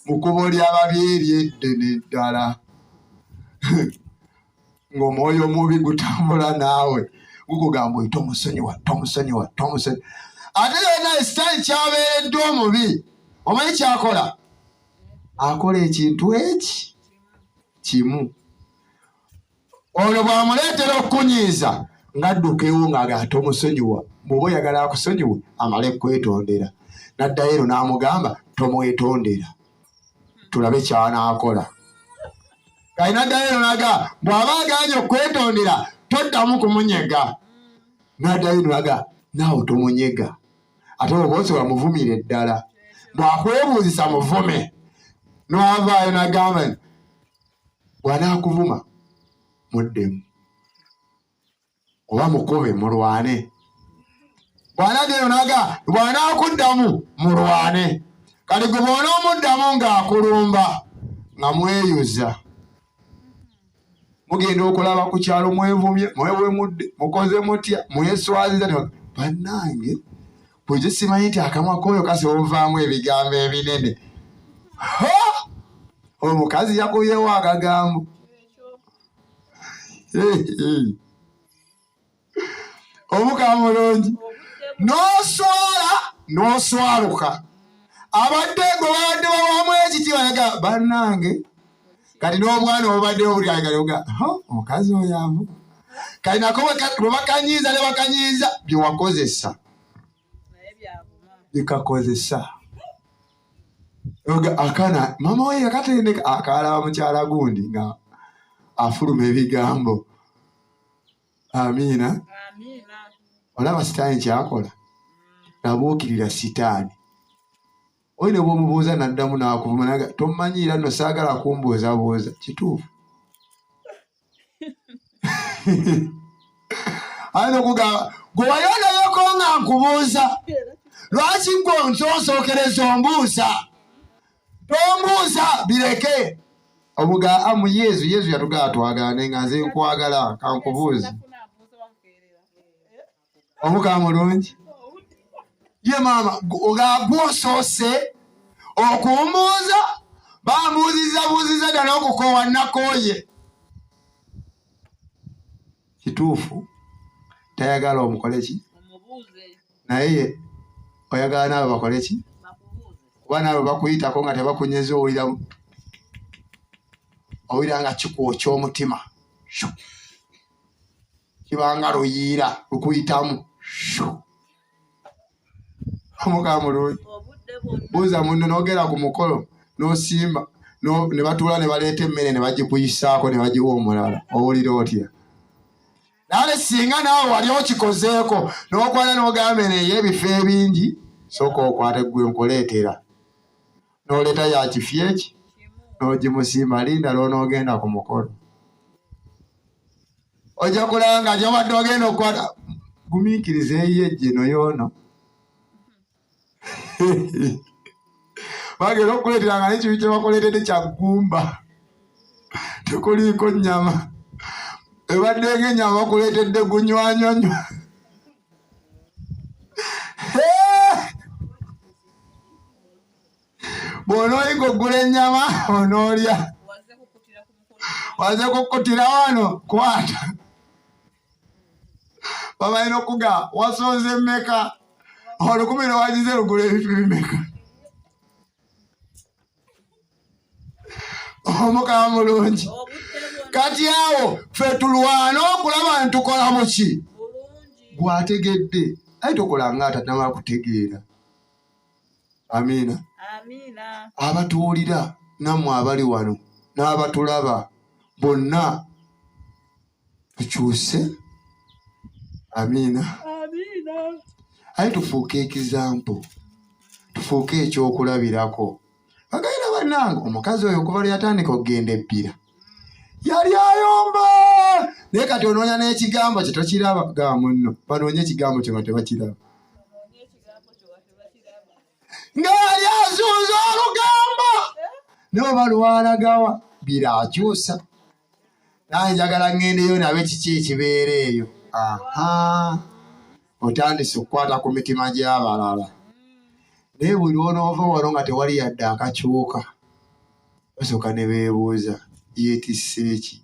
mu kkubo ly'ababi ery'eddene ddala, ng'omwoyo omubi gutambula naawe gukugamba oyi tomusonyiwa, tomusonyiwa, tomusonyiwa. Ate yonna sitaani kyabeereddwa omubi, omanyi kyakola? Akola ekintu eki kimu, ono bw'amuleetera okukunyiiza ng'adduka ewo ng'agamba tomusonyiwa. Bw'oba oyagala akusonyiwe amale kwetondera, n'addayo eno n'amugamba tomwetondera, tulabe ky'anaakola. Kali n'addayo eno n'agamba bw'aba agaanye okwetondera toddamu kumunyega, n'addayo eno n'agamba naawe tomunyega, ate oba osobola muvumire ddala, bw'akwebuuzisa muvume. N'avaayo n'agamba nti bw'anaakuvuma muddemu oba mukube mulwane, bw'anaddayo n'agamba bw'anaakuddamu mulwane. Kati gwe bw'onoomuddamu ng'akulumba nga mweyuza, mugenda okulaba ku kyalo mwevumye, mwewemudde, mukoze mutya, mweswaziza. Bannange bwekyo simanyi nti akamwa k'oyo kasovaamu ebigambo ebinene. Omukazi yakubyewo akagambo. Omuka mulungi n'oswala n'oswaluka, abadde gwe babadde bawamu ekitiibwa naga bannange. Kati n'obwana obubaddewo buli omukazi oyo avu kati nako bwe bakanyiiza ne bakanyiiza bye wakozesa bikakozesa akana mama we yakatendeka akalaba mukyala gundi nga afuluma ebigambo. Amiina. Olaba sitaani kyakola, nabuukirira sitaani oyo ne bw'omubuuza n'addamu n'akuvuma naga tomanyiira nno saagala kumbuuzabuuza. Kituufu ayinza okugamba gwe wali onayeko nga nkubuuza, lwaki gwe onsonsookereza ombuuza? Tombuuza, bireke. Obuga amu Yesu, Yesu yatugamba twagala nga nze nkwagala kankubuuze. Omuka mulungi ye maama ogagwosoose okumbuuza, Bambuuziza buuziza dda n'okukoowa nakooye. Kituufu tayagala omukole ki? Naye oyagala naawe bakole ki? Kuba naawe bakuyitako nga tebakunyeza owulira owulira nga kikwokya omutima. Kibanga luyiira lukuyitamu. Omukama mulungi. Buuza munno n'ogenda ku mukolo n'osimba ne batuula ne baleeta emmere ne bagikuyisaako ne bagiwa omulala owulira otya? Nale singa naawe wali okikozeeko n'okwata n'ogamba eno ey'ebifo ebingi sooka okwate ggwe nkuleetera n'oleeta ya kifi eki n'ogimusiima linda lw'onoogenda ku mukolo ojja kulaba nga gyobadde ogenda okukwata gumiikiriza eyiye gino yoono bagenda okukuleetera nga nekibi kye bakuleetedde kya ggumba tekuliiko nnyama ebadde ng'ennyama bakuleetedde gunywanyonywa bw'onooyiga okugula ennyama onoolya waze kukutira wano kwata babalina okuga wasonze mmeka olukumi lwewagize lugula ebintu bimeka omukama mulungi kati awo fe tulwane okulaba ntukola muki gwategedde aye tokola nga atanamala kutegeera amiina abatuwulira nammwe abali wano n'abatulaba bonna tukyuse amiina aye tufuuke ekizampo tufuuke ekyokulabirako bagenda bannange omukazi oyo okuva lwe yatandika okugenda ebbira yali ayomba naye kati onoonya n'ekigambo kye tokiraba ga munno banoonye ekigambo kye nga tebakiraba nga yali azunza olugambo naye oba lwalagawa birakyusa nange njagala ŋŋendeyo nabe kiki ekibeera eyo aha otandise okukwata ku mitima gy'abalala naye buli lwonoova wano nga tewali yadde akakyuka basooka ne beebuuza yeetisse ki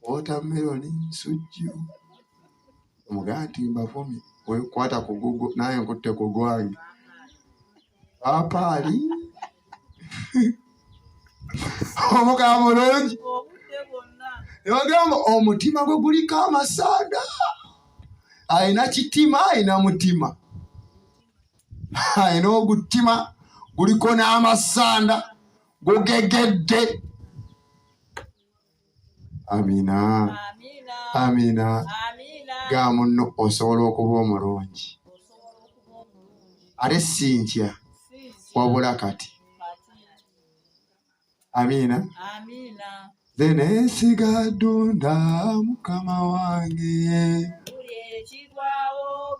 watermelon nsujju omugaa nti mbavumye wekwata ku gugo naye nkutte ku gwange paapaali omukama mulungi nebagamba omutima gwe guliko amasanda alina kitima alina mutima alina ogutima guliko n'amasanda gugegedde Amina. Amina. Ga munno osobola okuba omulungi. Ate si nkya wabula kati. Amina. Nze nesiga Ddunda mukama wange.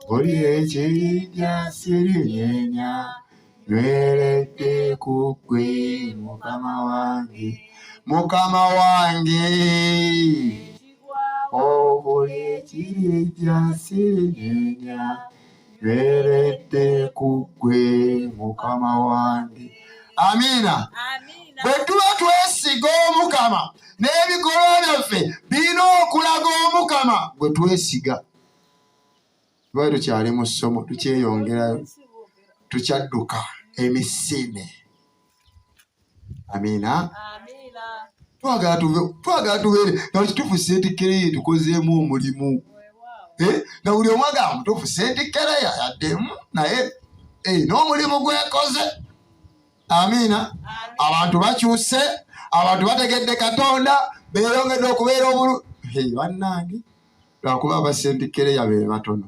Buli ekirijja sirinyenya nyweredde ku ggwe mukama wange mukama wange obuli ekirijja sirinyenya nyweredde ku ggwe mukama wange amiina bwe tuba twesiga omukama n'ebikolwa byaffe birina okulaga omukama gwe twesiga tuba tukyali mu ssomo tukyeyongerayo tukyadduka emisinde amiina twagala tubeere nga kituufu sentikereyo tukozeemu omulimu eh, nga buli omu agamba mutuufu sentikereya yaddemu naye eh, n'omulimu gwekoze amiina abantu bakyuse abantu bategedde katonda beyongedde okubeera obulu bannange lwakuba abasentikereya be batono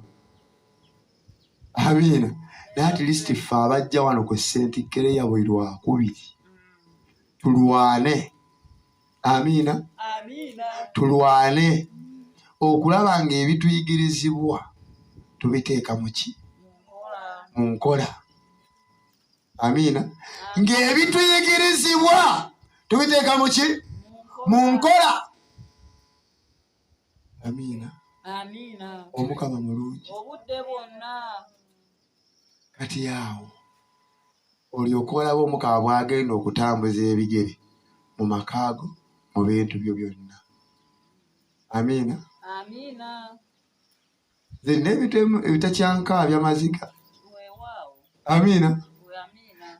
amiina naye at least ffe abajja wano ku sentikereya buli lwakubiri tulwane amiina tulwane okulaba nga ebituyigirizibwa tubiteeka muki mu nkola amiina ng'ebituyigirizibwa tubiteeka muki mu nkola amiina amiina omukama mulungi obudde bwonna kati awo Olyoke olabe Omukama bw'agenda okutambuza ebigere mu maka go, mu bintu byo byonna. Amiina. Amiina. Nze nina ebintu ebitakyankaabya maziga. Amiina.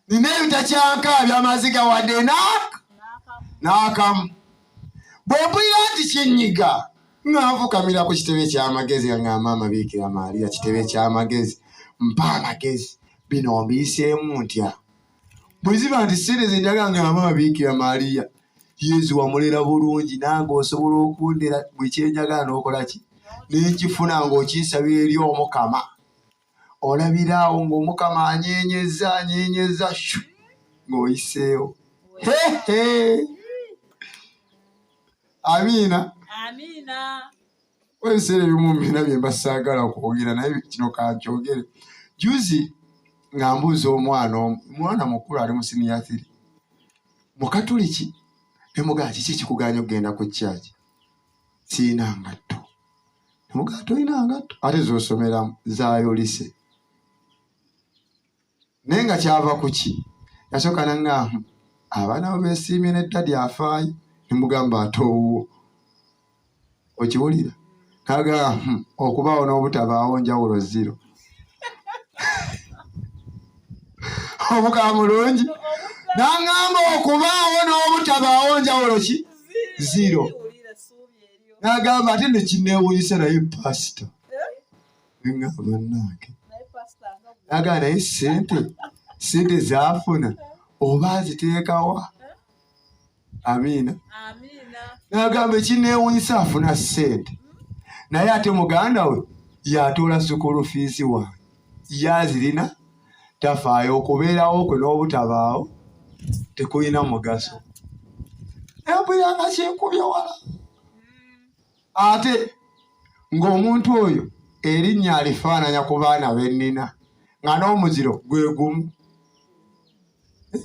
Nina ebitakyankaabya maziga wadde n'akamu. Bwe mpulira nti kinyiga nga nfukamira ku kitebe ky'amagezi nga ngamba maama Biikira Maria kitebe ky'amagezi mpa amagezi bino mbiyiseemu ntya bwe ziba nti ssente ze njagala nga maama Biikira Maria Yezu wamulera bulungi nange osobola okundera buli kyenjagala n'okola ki nenkifuna ng'okinsabira eri Omukama olabiraawo ng'Omukama anyeenyezza anyeenyezza shu ng'oyiseewo hehe amiina amiina ebiseera ebimu mbina bye mba saagala kwogera naye kino kankyogere juzi nga mbuuza omwana omwana mukulu ali mu siniya three mukatuliki ne mugamba kiki ekikugaanya okugenda ku kyaki sirina ngatto ne mugamba tolina ngatto ate z'osomeramu zaayolise Naye nga kyava ku ki? Yasooka n'aŋŋamba, abaana bo beesiimye ne ddadi afaayo. Ne mugamba ate owuwo. Okiwulira? N'agamba, okubaawo n'obutabaawo njawulo zero. Omukama mulungi. N'aŋŋamba okubaawo n'obutabaawo njawulo ki? Zero. N'agamba ate ne kinneewuunyisa naye pasita. Ngamba bannange. Agamba naye ssente ssente zaafuna oba aziteekawa? Amiina. N'agamba ekinneewuunyisa afuna ssente naye ate muganda we y'atoola sukulu fiizi wange ye azirina tafaayo okubeerawo kwe n'obutabaawo tekulina mugaso. Empulira nga kinkubye wala. Ate ng'omuntu oyo erinnya alifaananya ku baana be nnina nga n'omuziro gwe gumu.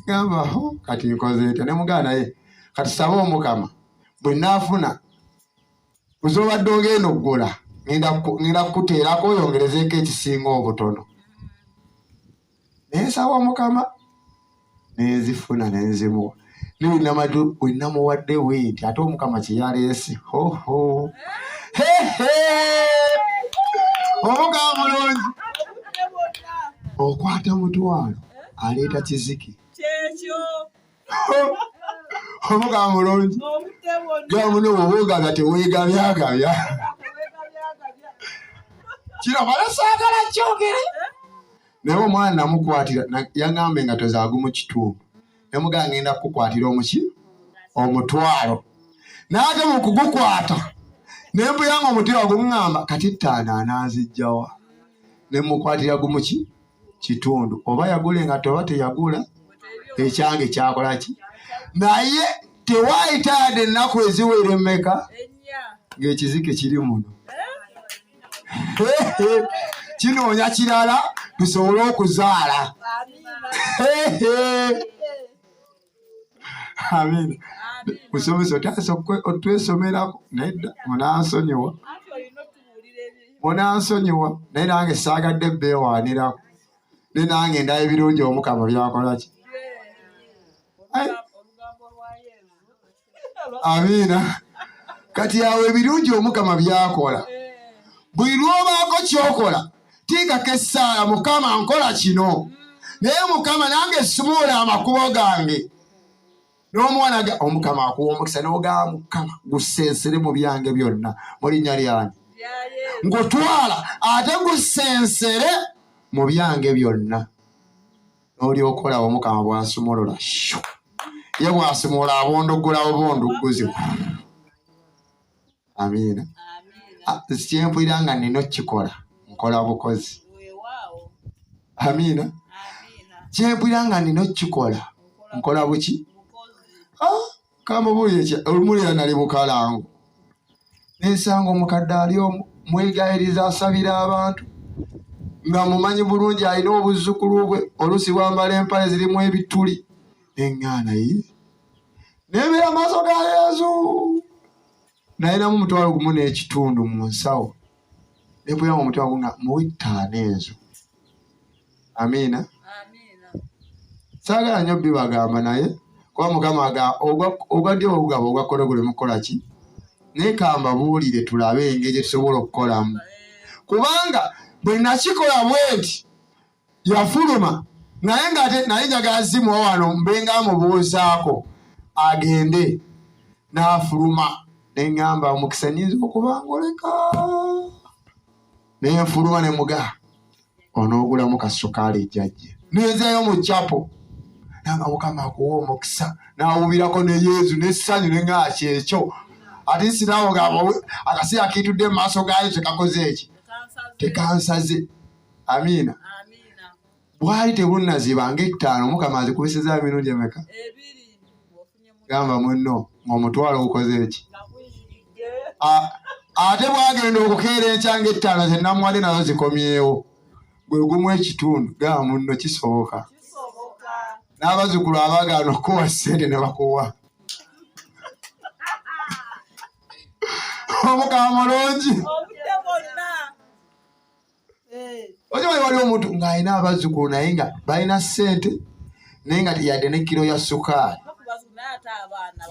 Gamba kati nkoze ntya? Ne mugamba naye kati saba Omukama bwe nnaafuna ku z'obadde ogenda okugula ngenda kukuteerako oyongerezeeko ekisinga obutono. Ne nsaba Omukama ne nzifuna ne nzimuwa. Naye bwe namuwadde bwenti ate Omukama kye yaleese hoho hehe Omukama mulungi okwata mutwalo aleeta kiziki Omukama mulungi gamuno bwoba ogabya teweegabyagabya kino bala saagala kyogere naye omwana namukwatira yaŋŋamba engatto zagumu kitundu ne mugamba ngenda kukukwatira omuki omutwalo naye mu kugukwata ne mpulira nga omutima guŋŋamba kati ttaano anaazijjawa ne mukwatira gumu ki kitundu oba yagula engatto oba teyagula ekyange kyakola ki naye tewaayita yadde ennaku eziwera emmeka ng'ekizike kiri muno kinoonya kirala tusobole okuzaala. Amiina. Musomesa otandise otwesomerako nedda munansonyiwa munansonyiwa naye nange saagadde beewaanirako ne nange ndaba ebirungi Omukama byakola ki. Amiina. Kati awo ebirungi Omukama byakola buli lw'obaako ky'okola teekako essaala Mukama nkola kino naye Mukama nange sumula amakubo gange n'omwana Omukama akuwa omukisa n'ogamba Mukama gusensere mu byange byonna mu linnya lyange ngutwala ate gusensere mu byange byonna n'olyoka olaba Omukama bw'asumulula shu ye bw'asumulula abundugula bubundugguzi. Amiina. Kyempulira nga nnina okukikola nkola bukozi. Amiina. Kyempulira nga nnina okukikola nkola buki? Kambubuulire olumu leero nali Bukalango ne nsanga omukadde ali omu mwegayiriza asabira abantu nga mumanyi bulungi alina obuzzukulu bwe oluusi bwambala empale zirimu ebituli ne ŋŋaana ye nebeera maaso ga Yezu nalinamu omutwalo gumu n'ekitundu mu nsawo ne mpulira mu mutima nga muwe ttaano ezo. Amiina. Saagala nnyo bibagamba naye kuba Mukama ogwa ddyo ogugaba ogwa kkono guleme kukola ki? Naye kambabuulire tulabe engeri gye tusobola okukolamu, kubanga bwe nakikola bwe nti yafuluma naye nga ate naye njagala zimuwa wano mbe nga amubuuzaako agende n'afuluma ne ŋŋamba omukisa nnyinza okuba ngoleka ne nfuluma ne muga onoogulamu kasukaali jjajja nenzirayo mu chapo nanga mukama akuwa omukisa nawubirako ne yezu nessanyu ne ŋaa kyekyo ate sinawo gamba akaseera kiyitudde mu maaso gaayo tekakoze eki tekansaze amiina bwali tebunnaziba ng'ettaano mukama azikubisiza emirundi emeka gamba munno ng'omutwalo gukoze eki ate bwagenda okukeera enkya ng'ettaano zenamuwadde nazo zikomyewo gwe gumu ekitundu gamba munno kisoboka n'abazzukulu abagaana okukuwa ssente ne bakuwa omukama mulungi Eh. Okimanyi waliwo omuntu ng'alina abazzukulu naye nga balina ssente naye nga yadde ne kiro ya sukaali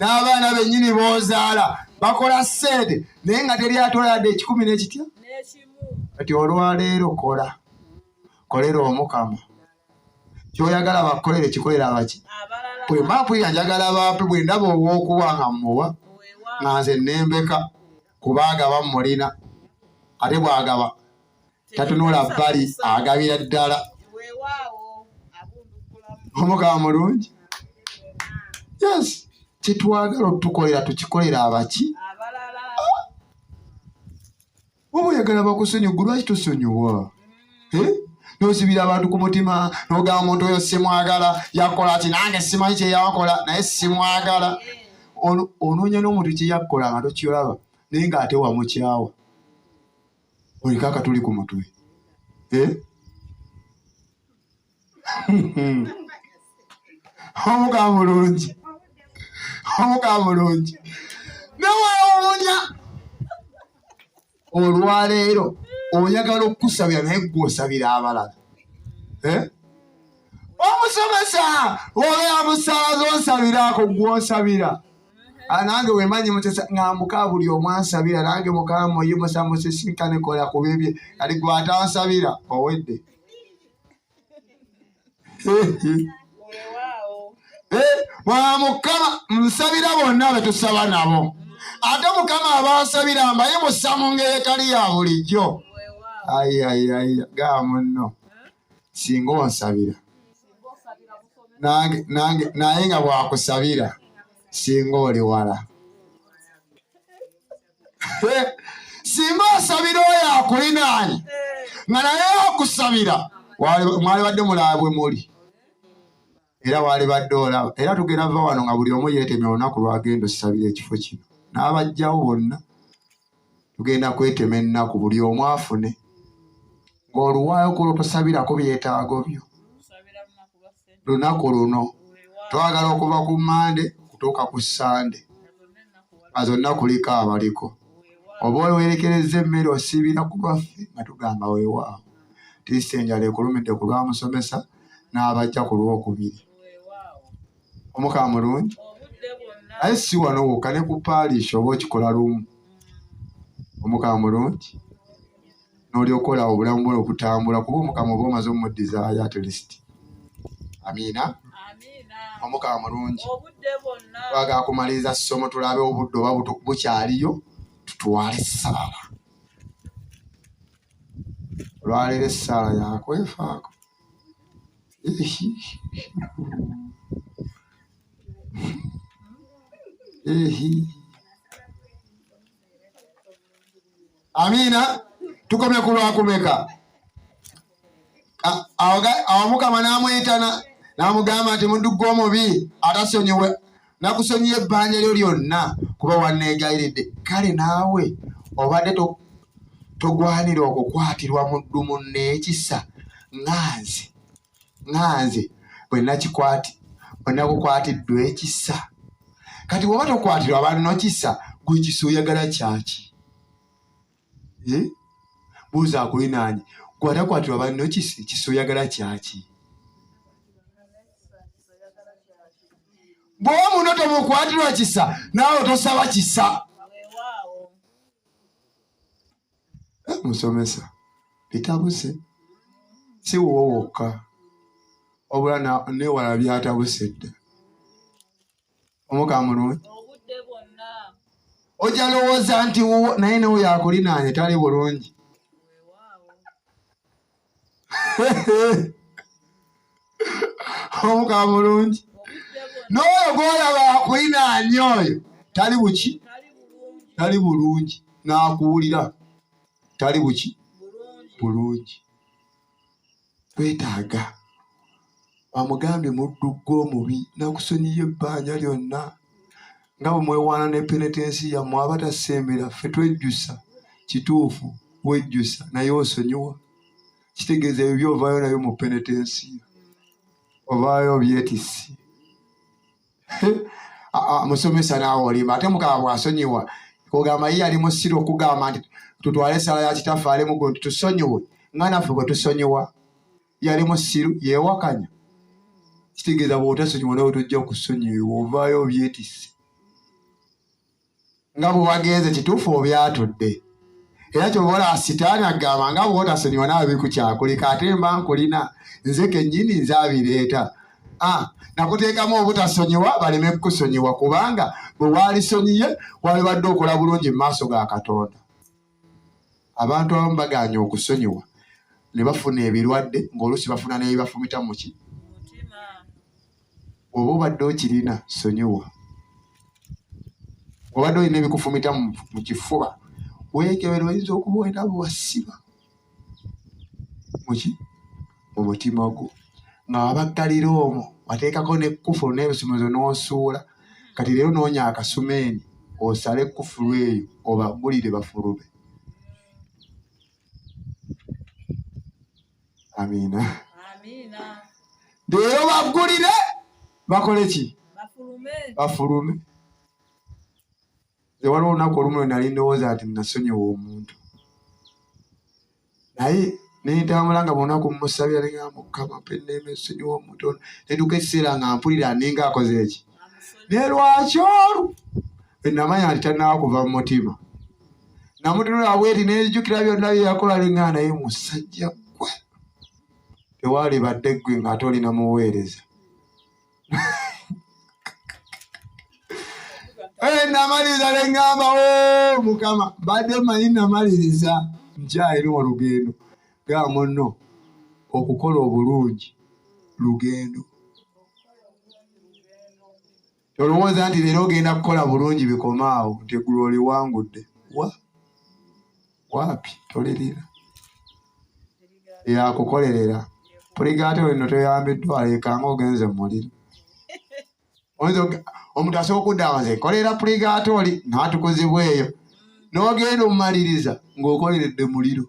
n'abaana bennyini b'ozaala bakola ssente naye nga teri atwala yadde ekikumi n'ekitya kati olwaleero kola kolera omukama kyoyagala bakukolere kikolera abaki bwemba mpulira njagala bampe bwe ndaba ow'okuwa nga mmuwa nga nze nembeka kubanga bamulina ate bwagaba tatunula bbali agabira ddala omukama mulungi yes kyetwagala otukolera tukikolera abaki oba oyagala bakusonyiwe gwe lwaki tosonyiwa eh? nosibira abantu ku mutima nogamba omuntu oyo simwagala yakola ki nange simanyi kyeyakola naye simwagala onoonya n'omuntu kyeyakola nga tokiraba naye nga ate wamukyawa oliko akatuli ku mutwe eh? Omuka mulungi omuka mulungi newewuunya olwaleero oyagala okukusabira naye gwe osabira abalala eh? Omusomesa obeera musaala zonsabiraako gwonsabira ah, nange wemanyi mutesa nga muka buli omu ansabira nange mukama muyimusa musisinkane kola ku bibye kati gwatansabira owedde. Eh, wa mukama nsabira bonna betusaba nabo ate mukama abansabira mbayimusa mu ngeri etali ya bulijjo ayayaya gaa munno singa onsabira nange nange naye nga bwakusabira singa oli wala eh, singa osabira oyo akulinaanye nga naye akusabira mwalibadde mulaba bwe muli era walibadde olaba era tugenda va wano nga buli omu yeetemye olunaku lwagenda osabira ekifo kino n'abajjawo bonna tugenda kwetema ennaku buli omu afune ng'oluwaayo kulo tosabirako byetaago byo lunaku luno twagala okuva ku mande okutuuka ku sande nga zonna kuliko abaliko oba owerekereza emmere osiibira ku lwaffe nga tugamba weewaawo tiisa enjala ekulumidde ku lwa musomesa n'abajja ku lwokubiri omukama mulungi naye si wano wokka ne ku paalishi oba okikola lumu omukama mulungi n'olyoka olaba obulamu bwo okutambula kuba omukama oba omaze omuddizaayo at least amiina omukama mulungi twagala kumaliriza ssomo tulabe obudde oba bukyaliyo tutwale essaala olwaleero essaala yakwefaako. Amiina tukomye ku lwakumeka awo mukama n'amuyitana n'amugamba nti muddu gwe omubi atasonyiwe nakusonyiye ebbanja lyo lyonna kuba wanneegayiridde kale naawe obadde togwanira okukwatirwa muddu munno ekisa nga nze nga nze bwe nakikwati bwe nakukwatiddwa ekisa kati bw'oba tokwatirwa banno kisa gwe kisa oyagala kyaki eh? Buuza akulinaanye gwe atakwatirwa banno kisa ekisa oyagala kyaki? Bw'oba muno tomukwatirwa kisa, naawe tosaba kisa. Eh, musomesa bitabuse, si wuwo wokka, wabula newala byatabuse dda. Omuka mulungi ojja lowooza nti wuwo, naye newo yakulinaanye tali bulungi. Omuka mulungi n'oyo gwolaba akulinaanye oyo tali buki, tali bulungi, n'akuwulira tali buki bulungi. Twetaaga bamugambye muddu gwe omubi, nakusonyiye ebbanja lyonna nga bwe mwewaana ne penetensi yammwe abatasembera ffe twejjusa. Kituufu wejjusa, naye osonyiwa kitegeeza ebyo byovaayo nabyo mu penetensiya, ovaayo obyetisi. Musomesa naawe olimba. Ate Mukama bw'asonyiwa ogamba ye yali musiru okugamba nti tutwale essala ya kitaffe ali muggulu nti tusonyiwe nga naffe bwe tusonyiwa. Yali musiru, yeewakanya. Kitegeeza bw'otasonyiwa nawe tojja kusonyiwa, ovaayo obyetisse nga bwe wagenze. Kituufu obyatudde, era kyova olaba sitaani agamba nga bw'otasonyiwa naawe bikukyakulika, ate mba nkulina nze kennyini nze abireeta. Nakuteekamu obutasonyiwa baleme kukusonyiwa, kubanga bwe waalisonyiye walibadde okola bulungi mu maaso ga Katonda. Abantu abamu bagaanye okusonyiwa ne bafuna ebirwadde, ng'oluusi bafuna n'ebibafumita muki. Oba obadde okirina, sonyiwa. Obadde olina ebikufumita mu kifuba, weekebera, oyinza okuba olina bwewasiba muki mu mutima gwo nga wabaggalira omwo, wateekako n'ekkufulu n'ebisumuzo n'osuula. Kati leero noonya akasumeeni osale ekkufulu eyo obaggulire bafulube. Amiina. Leero baggulire bakole ki? Bafulume. Nze waliwo olunaku olumu lwe nali ndowooza nti nasonyiwa omuntu, naye nentambula nga bwona kumusabira nengamba Mukama mpa enneema esonyiwa omuntu ono, nentuuka ekiseera nga mpulira ninga akoze eki, naye lwaki olwo enamanya nti tannaba kuva mu mutima. Namutunula bweti nenzijukira byonna bye yakola, nenga naye musajja gwe tewalibadde ggwe ng'ate olina muweereza. Eh, namaliriza neŋŋamba o oh, Mukama, mbadde manyi namaliriza, nkyalina olugendo. Gaa munno okukola obulungi lugendo. Tolowooza nti leero ogenda kukola bulungi bikome awo nti eggulu oliwangudde. Wa waapi tolirira yakukolerera puligaate weno toyambiddwa alekanga ogenze mu muliro. Omuntu asobola okudda nze nkolerera puligaate oli n'atukuzibwa eyo n'ogenda omumaliriza ng'okoleredde muliro.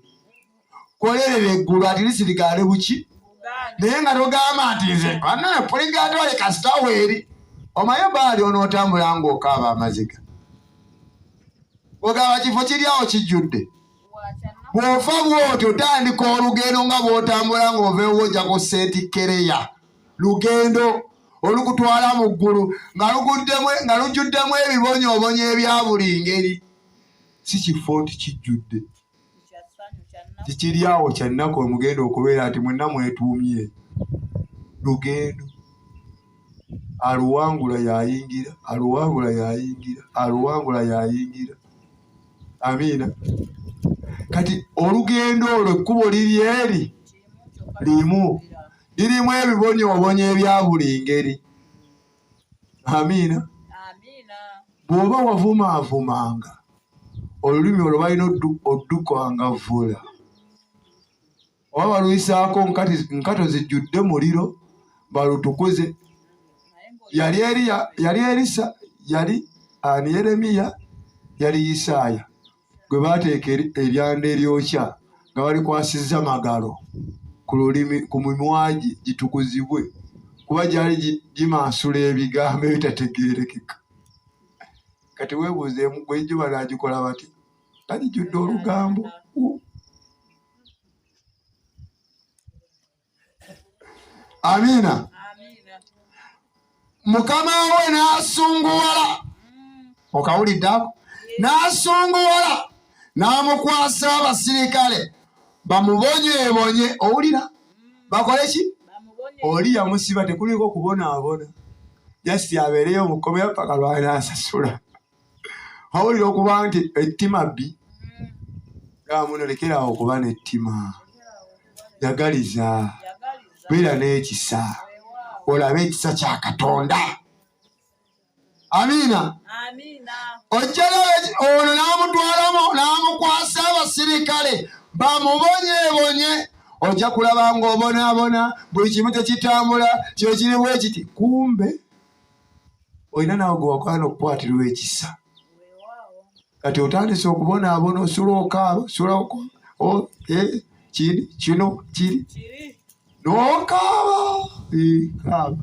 Kolerera eggulu atirisirigaale buki, naye nga togamba nti nze banaye puligaate oli kasita weeri omaye baali onootambula ng'okaaba amaziga ogamba kifo kiri awo kijjudde. Bw'ofa bw'otyo otandika olugendo nga bw'otambula ng'ova ewuwo ojja ku Senti Kereya, lugendo olukutwala mu ggulu nga lujjuddemu ebibonyoobonyo ebya buli ngeri. Si kifo nti kijjudde, kikiri awo kya nnaku wemugenda okubeera nti mwenna mwetuumye. Lugendo, aluwangula yayingira, aluwangula yayingira, aluwangula yayingira. Amiina. Kati olugendo olwo ekkubo liri eri limu, lirimu ebibonyoobonyo ebya buli ngeri. Amiina. Bw'oba wavumaavumanga olulimi olwo balina oddukangavvula, oba baluyisaako nkato zijjudde muliro balutukuze. Yali Eriya, yali Erisa, yali ani, Yeremiya, yali Isaaya gwe baateeka eryanda eryokya nga balikwasizza magalo ku lulimi ku mimwa gye gitukuzibwe, kuba gyali gimansula ebigambo ebitategeerekeka. Kati weebuuzeemu gwe gyo banaagikola batya nga gijjudde olugambo? Amiina. Mukama we n'asunguwala. Okawulidde ako? N'asunguwala n'amukwasa abasirikale bamubonyeebonye. Owulira? Bakole ki? Oli yamusiba, tekuliko kubonaabona, just abeereyo mu kkomera paka lw'anaasasula. Owulira okuba nti ettima bbi? Gamba muno, lekerawo okuba n'ettima, yagaliza, beera n'ekisa, olabe ekisa kya Katonda. Amiina. Ojja ono n'amutwalamu n'amukwasa abasirikale bamubonyeebonye. Ojja kulaba ng'obonaabona, buli kimu tekitambula, kino kiri bwe kiti, kumbe olina nawe gwe wakola n'okukwatirwa ekisa. Kati otandise okubonaabona, osula okaaba, osula kiri kino kiri n'okaaba, kaaba.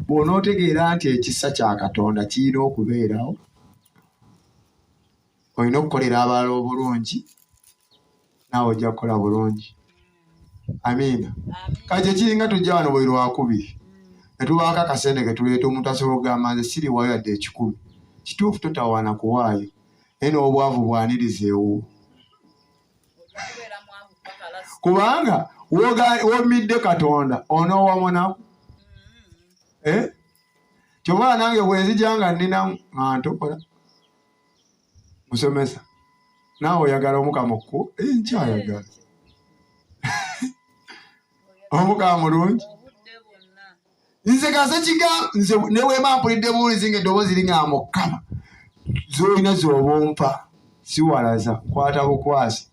Bw'onootegeera nti ekisa kya Katonda kirina okubeerawo, olina okukolera abalala obulungi, naawe ojja kukola bulungi. Amiina. Kati ekiringa tujja wano buli lwakubiri ne tubaako akasente ke tuleeta, omuntu asobola okugamba nze siriwayo yadde 100. Kituufu, totawaana kuwaayo, naye n'obwavu bwaniriza ewuwo, kubanga womidde Katonda onoowa munaku. Eh? Kyova nange bwenzija nga nnina nga ntokola musomesa, naawe oyagala Omukama okku eh, nkyayagala Omukama mulungi. Nze kaze kiga nze newema mpulidde buwulizi nga eddoboozi liŋŋamba Mukama z'olina z'oba ompa, siwalaza, nkwata bukwasi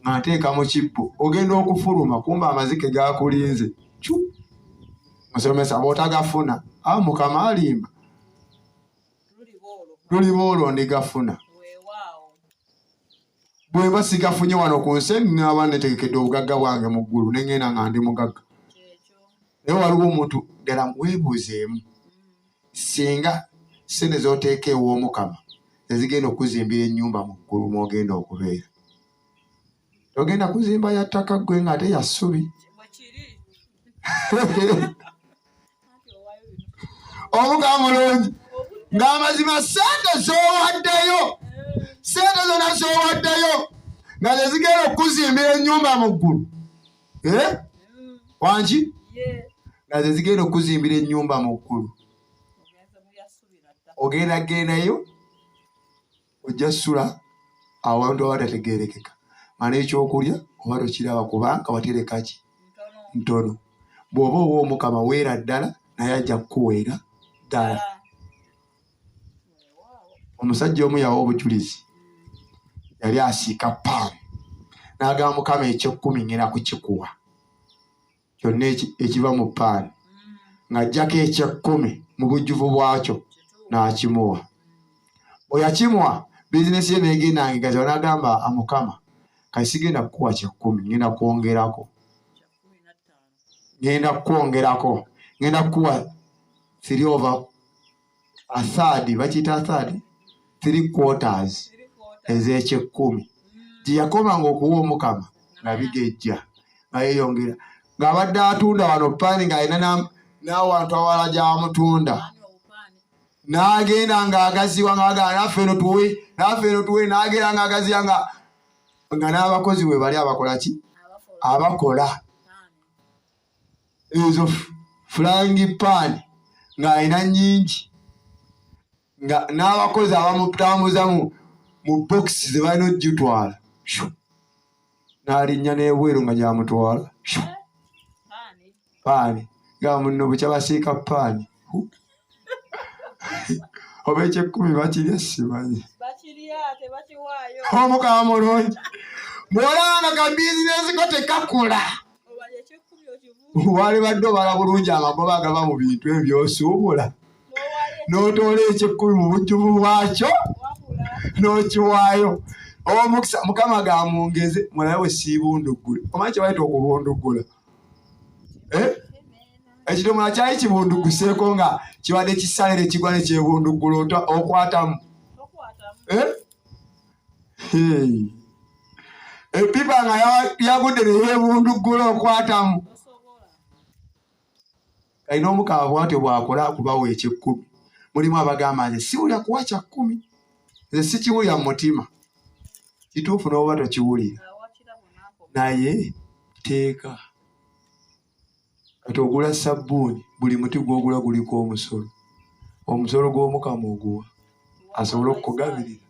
nga nteeka mu kibbo. Ogenda okufuluma kumba amazike gakulinze cu musomesa, bw'otagafuna a Mukama alimba. Luliba olwo ndigafuna. Bwemba sigafunye wano ku nsi, naba netegekedde obugagga bwange mu ggulu, ne ŋŋenda nga ndi mugagga. Naye waliwo omuntu ddala weebuuzeemu, singa ssente z'oteeka ew'Omukama ezigenda okukuzimbira ennyumba mu ggulu mw'ogenda okubeera, togenda kuzimba ya ttaka ggwe ng'ate ya ssubi. Omukama mulungi, ng'amazima ssente z'owaddeyo, ssente zonna z'owaddeyo nga zezigenda okukuzimbira ennyumba mu ggulu, eh? Wangi nga zezigenda okukuzimbira ennyumba mu ggulu, ogenda gendayo ojja sula awantu awatategeerekeka nga n'ekyokulya oba tokiraba, kubanga watereka ki ntono. Bw'oba owa Omukama, weera ddala, naye ajja kukuweera ddala. Omusajja omu yawa obujulizi, yali asiika paani n'agamba, Mukama, ekyekkumi ngenda kukikuwa kyonna ekiva mu paani, ng'aggyako ekyekkumi mu bujjuvu bwakyo n'akimuwa. Bwe yakimuwa, bizinesi ye n'egenda ng'egaziwa, n'agamba, Mukama, kati sigenda kukuwa kyekkumi, ngenda kwongerako, ngenda kukwongerako, ngenda kukuwa three over a third, bakiyita a third, three quarters ez'ekyekkumi. Gye yakomanga okuwa Omukama nga bigejja, nga yeeyongera, ng'abadde atunda wano paani, ng'alina n'awantu awalala gy'amutunda, n'agenda ng'agaziwa, ng'agamba naffe eno tuwe, naffe eno tuwe, n'agenda ng'agaziwa, nga n'abakozi bwe bali abakola ki, abakola ezo frying pan, ng'alina nnyingi, nga n'abakozi abamutambuza mu bokisi ze balina okugitwala, n'alinnya n'ebweru nga gyamutwala paani. Nga muno bukya basiika paani oba ekyekkumi bakirya, simanyi. Omukama mulungi. Bw'olaba nga ka bizinesi ko tekakula, walibadde obala bulungi amagoba agava mu bintu ebyo by'osuubula, n'otoola ekyekkumi mu bujjuvu bwakyo n'okiwaayo. Omukisa Mukama gamwongeze. Mulabe bwe siibunduggule. Omanyi kye bayita okubunduggula? Eh? Ekidomola kyali kibunduguseeko nga kibadde kisalere kigwa ne kyebunduggula, okwatamu, eh? Epipa nga yagudde neyebunduggula, okwatamu. Kalina omukama bwatyo bwakola kubawa ekyekkumi. Mulimu abagamba nze siwulira kuwa kyakkumi, nze sikiwulira mu mutima. Kituufu n'oba tokiwulira, naye teeka. Kati ogula sabbuuni, buli muti gw'ogula guliko omusolo. Omusolo gw'omukama oguwa asobole okukugabirira.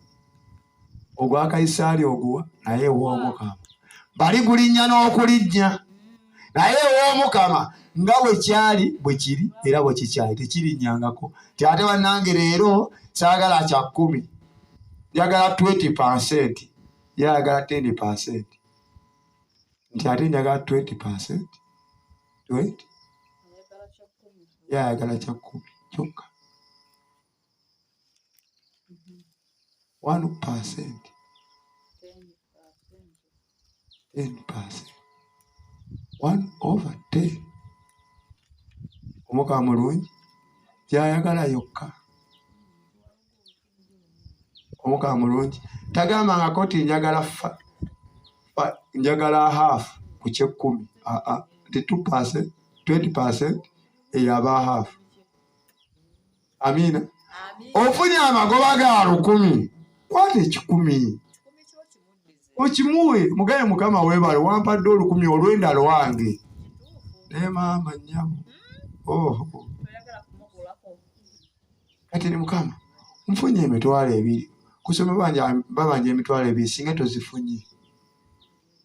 Ogwa Kayisaali oguwa, naye ew'omukama bali gulinnya n'okulinnya. Naye ew'omukama nga bwe kyali bwe kiri era bwe kikyali, tekirinnyangako. Ti ate bannange leero saagala kya kkumi, njagala 20%, ye ayagala 10%. Nti ate njagala 20%, 20, ye ayagala kya kkumi kyokka. 1%, 10%, 1 over 10. Omukama mulungi gy'ayagala yokka. Omukama mulungi tagambangako nti njagala fa, fa, njagala half ku kyekkumi. Aa, nti 2%, 20% eyo aba half. Amiina. Ofunye amagoba ga 1,000, kwata 1,000 okimuwe, mugaye Mukama weebale wampadde 1,000 olwenda lwange. Naye maama nnyabo, oho. Kati ni Mukama nfunye 20,000 kusoma babanja 20,000, singa tozifunye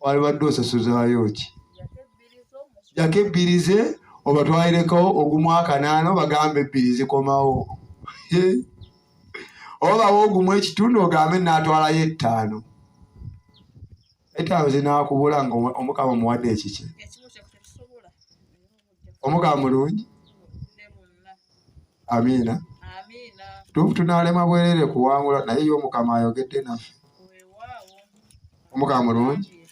walibadde osasuzaayo ki? Jako ebbiri ze obatwalireko ogumu akanaana, obagambe ebbiri zikomawo, oba bawe ogumu ekitundu ogambe naatwalayo 5. 5 zinaakubula nga Omukama omuwadde ekikye. Omukama mulungi. Amiina. Tuufu tunaalema bwerere kuwangula, naye ye Omukama ayogedde naffe. Omukama mulungi.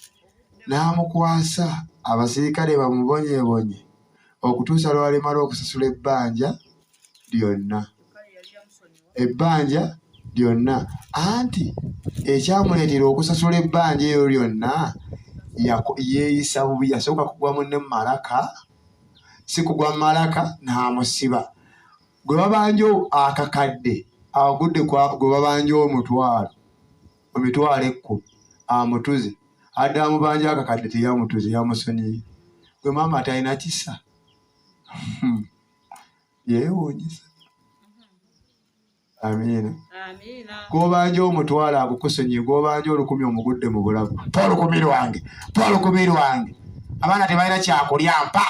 N'amukwasa abasirikale bamubonyebonye okutuusa lw'alimala okusasula ebbanja lyonna. Ebbanja lyonna. Anti ekyamuleetera okusasula ebbanja eryo lyonna, yeeyisa bubi, yasooka kugwa munne mu malaka, si kugwa mu malaka n'amusiba. Gwe babanja akakadde, agudde gwe babanja omutwalo, emitwalo 10, amutuze. Adde amubanja akakadde teyamutuze, yamusonyiye. Gwe maama atalina kisa. Yeewuunyisa. Amiina. Gw'obanja omutwalo agukusonyiye, gw'obanja 1,000 omugudde mu bulago. Mpa 1,000 lwange, mpa 1,000 lwange. Abaana tebalina kyakulya, mpa.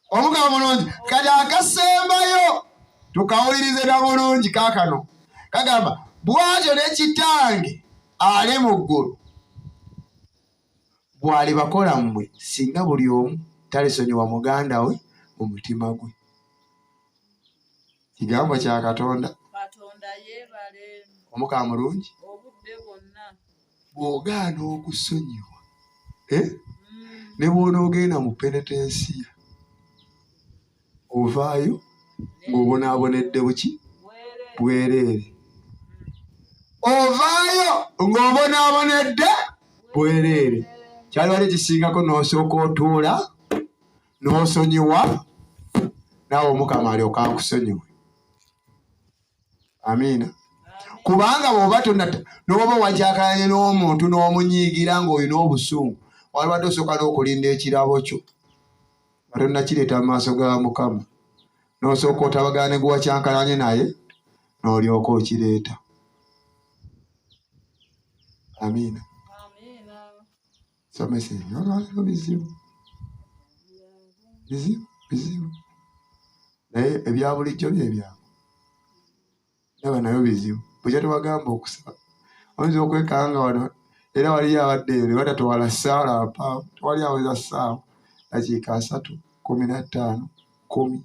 Omugabo mulungi. Kati akasembayo tukawulirize na bulungi kaakano. Kagamba bw'atyo ne kitange ali mu ggulu bw'alibakola mmwe singa buli omu talisonyiwa muganda we mu mutima gwe. Kigambo kya Katonda. Katonda yeebale. Omukama mulungi. Obudde bwonna. Bw'ogaana okusonyiwa, ne bw'onoogenda mu penetensiya ovaayo ng'obonaabonedde buki? Bwereere. Ovaayo ng'obonaabonedde bwereere. Kyalibadde kisingako n'osooka otuula n'osonyiwa, naawe Omukama alyoke akusonyiwe. Amiina. Kubanga bw'oba tonna, n'oba wajakalanye n'omuntu n'omunyiigira ng'olina obusungu, walibadde osooka n'okulinda ekirabo kyo nga tonnakireeta mu maaso ga Mukama, n'osooka otabagana ne gwe wakyankalanye naye n'olyoka okireeta. Amiina. Somesa ebyo olwaleero bizibu, bizibu, bizibu, naye ebya bulijjo bye byangu. Ndaba nayo bizibu. Bwe tubagamba okusaba, oyinza okwekanga wano era waliyo abadde eyo ne batatwala ssaala mpaawo, tewali aweza ssaawa, dakiika 30, 15, 10.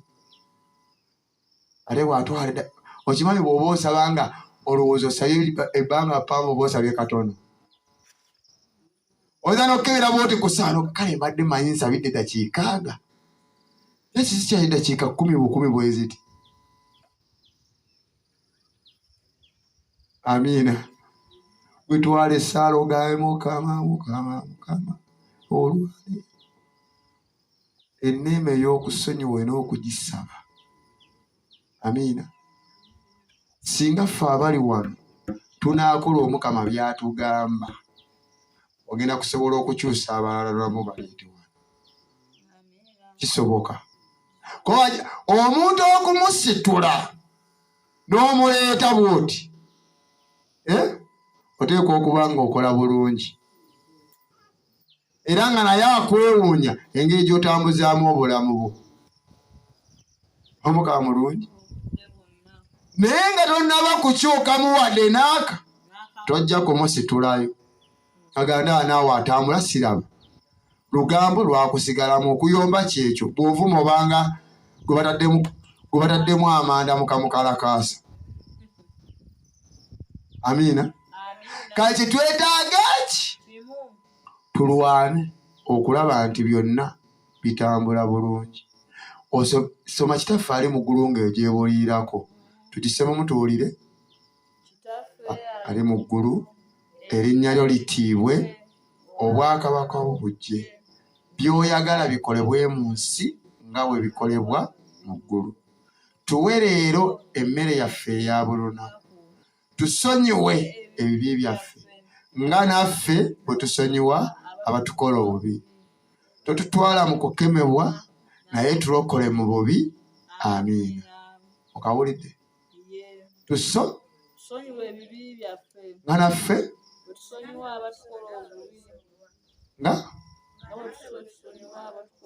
Ate bw'atwala okimanyi bw'oba osaba nga olowooza osabye ebbanga ppanvu oba osabye katono. Oyinza n'okukebera bw'oti ku ssaawa, kale mbadde mmanyi nsabidde dakiika nga. Naye kiki kyali dakiika 10 bukumi bwe ziti. Amiina. Gwetwala essaala ogambe Mukama, Mukama, Mukama, olwale enneema ey'okusonyiwa olina okugisaba. Amiina. Singa ffe abali wano tunaakola Omukama by'atugamba, ogenda kusobola okukyusa abalala lwamu baleete wano. Kisoboka. Omuntu okumusitula n'omuleeta bw'oti, eh? Oteekwa okuba ng'okola bulungi era nga naye akwewuunya engeri gy'otambuzaamu obulamu bwo. Omukama mulungi, naye nga tonnaba kukyukamu wadde naaka, tojja kumusitulayo. Aganda naawe atambula siraba lugambo lwakusigalamu okuyomba kyekyo bw'ovuma obanga gwe bataddemu amanda mukamukalakaasa. Amiina. Kale kyetwetaaga ki? Tulwane okulaba nti byonna bitambula bulungi. Soma Kitaffe ali mu ggulu ng'egyebuliirako, tugisomemu tuwulire. Ali mu ggulu, erinnya lyo litiibwe, obwakabaka bwo bujje, by'oyagala bikolebwe mu nsi nga bwe bikolebwa mu ggulu. Tuwe leero emmere yaffe eya buli lunaku. Tusonyiwe ebibi byaffe nga naffe bwe tusonyiwa abatukola obubi. Totutwala mu kukemebwa, naye tulokole mu bubi. Amiina. Okawulidde? Tuso nga naffe nga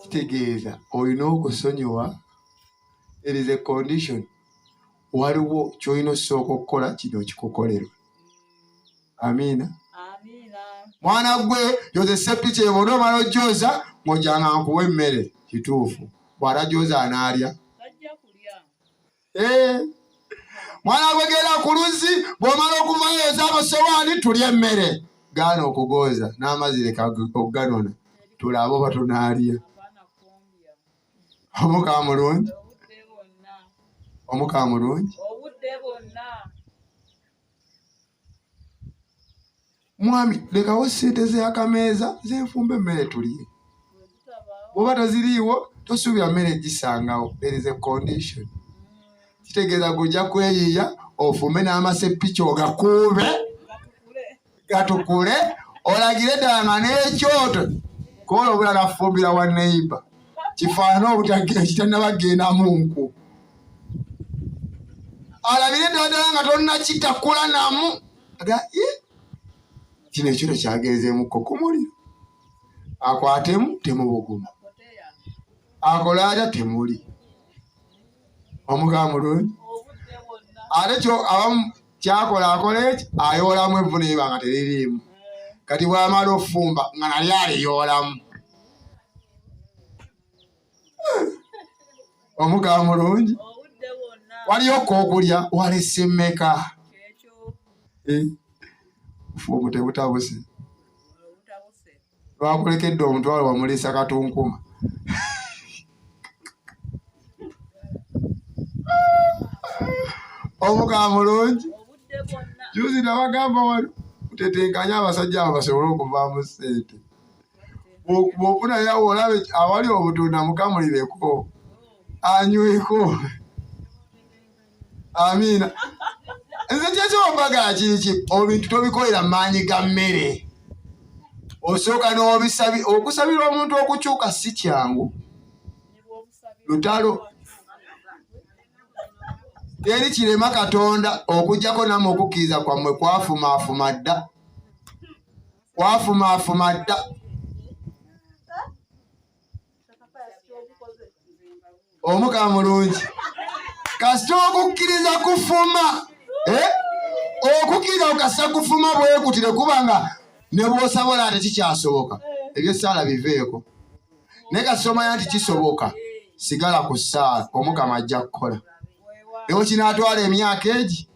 kitegeeza olina okusonyiwa. There is a condition. Waliwo ky'olina osooka okukola kino kikukolerwa. Amiina. Mwana gwe yoze sepiki eyo bw'onoomala omala ojooza ng'ojanga nkuwa emmere. Kituufu, bw'atajooza anaalya. Eh. Mwana gwe genda ku luzzi, bw'omala okuvayo yoza amasowaani tulye emmere. Gaana okugooza n'amazzi leka okuganona tulabe oba tunaalya. Omukama mulungi, omukama mulungi. Mwami lekawo ssente z'akameeza zenfumba emmere tulye. Bw'oba toziriiwo tosuubira mmere gisangawo. There is a condition. Kitegeeza gwe ojja kweyiiya ofumbe n'amasepiki ogakuube gatukule olagire ddala nga n'ekyoto kola obulala afumbira wa neiba kifaanana obutannaba kugendamu nku alabire ddala ddala nga tonnakitakula namu aga kino ekyoto kyagenzeemukko ku muliro akwatemu temubuguma akola atya temuli omugamba mulungi ate kyo abamu kyakola akola eki ayoolamu evvu neba nga teririimu kati bwamala ofumba nga nali aliyoolamu omugamba mulungi waliyo kokulya walese mmeka eh, omu tebutabuse lwakulekedde omutwalo wamuliisa katunkuma omukama mulungi juzi nabagamba wano mutetenkanye abasajja abo basobole okuvaamu ssente bwofuna yawo olabe awali obutunda mukamulireko anyweko Amiina. Nze kyekyombagala kiri ki ebintu tobikolera maanyi ga mmere osooka n'obisabi okusabira omuntu okukyuka si kyangu lutalo teri kirema Katonda okujjako namwe okukkiriza kwammwe kwafumaafuma dda kwafumaafuma dda. Omukama mulungi kasita okukkiriza kufuma eh? Okukkiriza kukasa kufuma bwekutire kubanga ne bw'osabola ate kikyasoboka ebyessaala biveeko naye kasita omanya nti kisoboka sigala ku ssaala omukama ajja kukola ne bwe kinaatwala emyaka egi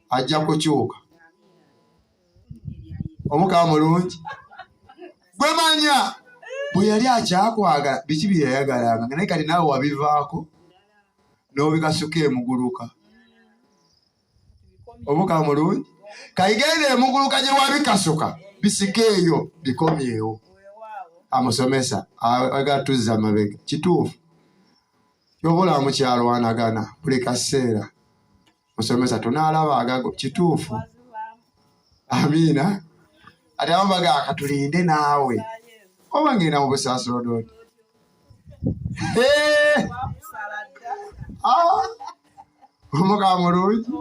ajja kukyuka. Omukama mulungi gwe manya bwe yali akyakwagala biki bye yayagalanga naye kati naawe wabivaako n'obikasuka emuguluka. Omukama mulungi. Kayigende emuguluka gye wabikasuka bisike eyo bikomyewo. Amusomesa ayagala tuzza mabega. Kituufu. Kyoba olaba mukyalwanagana buli kaseera. Musomesa tunaalaba agago. Kituufu. Amiina. Ate abamu bagamba katulinde naawe. Oba ngenda mu busaaserdoti. Ah! Omukama mulungi.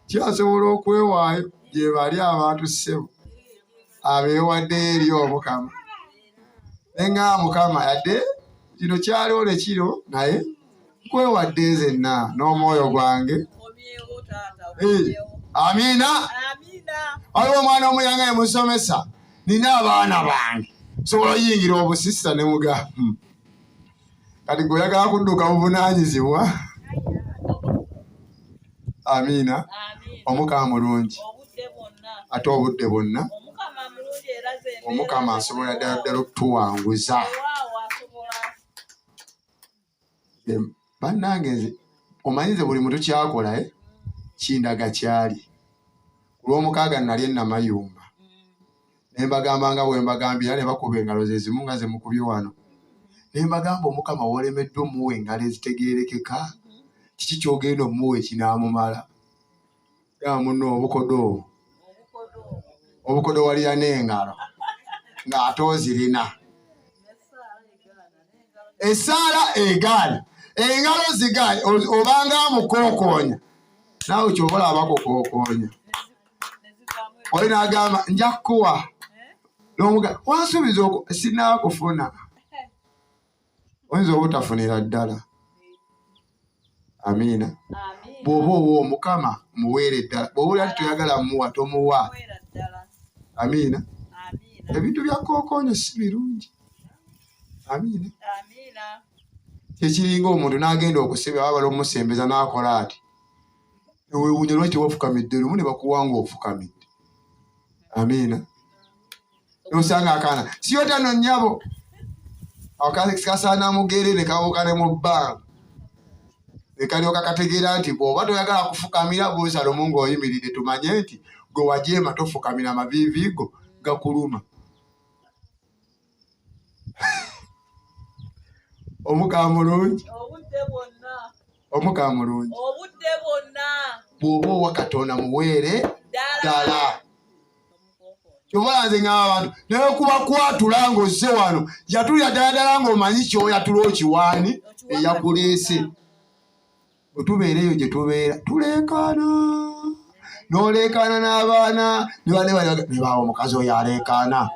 Kyasobola okwewaayo gye bali abantu ssebo abeewaddeyo eri Omukama. Ne ŋŋamba Mukama yadde kino kyaliwo ne kiro naye nkwewadde nzenna n'omwoyo gwange. Amiina. Waliwo omwana omuyanga ye musomesa nina abaana bange sobola oyingira obusista ne mugamba kati gwe oyagala kudduka buvunaanyizibwa. Amiina. Omukama mulungi ate obudde bwonna. Omukama asobola ddala ddala okutuwanguza. Bannange nze omanyi nze buli muntu kyakola kindaga kyali. Ku lw'omukaaga nali e Namayumba ne mbagamba nga bwe mbagambye era ne bakuba engalo ze zimu nga ze mukubye wano. Ne mbagamba Omukama w'olemeddwa omuwa engalo ezitegeerekeka, kiki ky'ogenda omuwa ekinaamumala? Gamba munno obukodo obwo. Obukodo walira n'engalo ng'ate ozirina. Essaala egaana, engalo zigaana, obanga amukookoonya. Naawe ky'oba olaba bakukookoonya. Oli n'agamba nja kukuwa. N'omuga wansuubiza sinaakufuna. Oyinza obutafunira ddala. Amiina. Bw'oba owa Omukama muweere ddala. Bw'oba olaba nti toyagala muwa tomuwa. Amiina. Ebintu bya kookoonyo si birungi. Amiina. Kyekiringa omuntu n'agenda okusebe baba bala omusembeza n'akola ati. Weewuunya lwaki tewafukamidde lumu ne bakuwa ng'ofukamidde. Amiina. Nosanga akaana siyota no nnyabo kasaana mugere ne kabuuka ne mu bbanga ne kalyoka kategeera nti bw'oba toyagala kufukamira buuza lumu ng'oyimiridde tumanye nti gwe wajeema tofukamira amaviivi go gakuluma. Omukama mulungi. Omukama mulungi. Bw'oba owa Katonda muweere ddala. Kyova nze ngamba abantu naye kuba kwatula ng'ozze wano yatulira ddala ddala ng'omanyi ky'oyatula okiwaani eyakuleese. Bwe tubeera eyo gye tubeera tuleekaana n'oleekaana n'abaana ne bane bali ne baawa omukazi oyo aleekaana.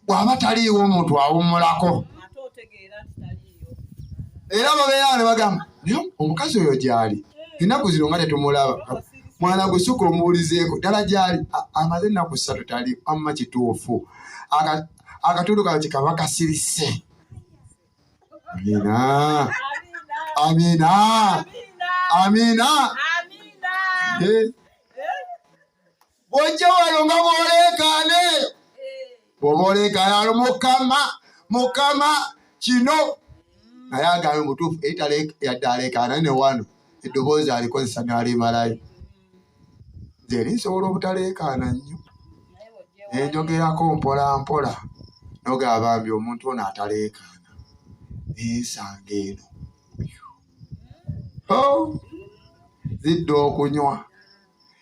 Bw'aba taliiwo omuntu awummulako. Era babeera ne bagamba naye omukazi oyo gy'ali ennaku zino nga tetumulaba. Mwana gwe sooka omuwulizeeko ddala gy'ali amaze ennaku 3 tali amma kituufu. Akatundu kano kikaba kasirise. Amiina. Amiina. Amiina. Bw'ojja wano nga bw'oleekaana eyo, bw'oba oleekaana wano Mukama, Mukama kino. Naye agambe mu butuufu eri yadde aleekaana ne wano eddoboozi alikozesa n'alimalayo. Nze eri nsobola obutaleekaana nnyo. Ne njogerako mpola mpola n'ogamba bambi omuntu ono ataleekaana. Nensanga eno. Oh, zidda okunywa.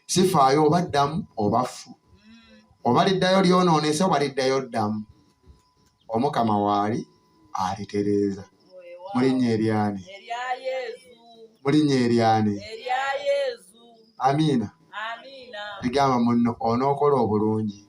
Sifaayo oba ddamu oba ffu. Oba liddayo lyonoonese oba liddayo ddamu. Omukama waali alitereeza. Mu linnya eryani? Mu linnya eryani? Amiina. Ligamba munno onookola obulungi.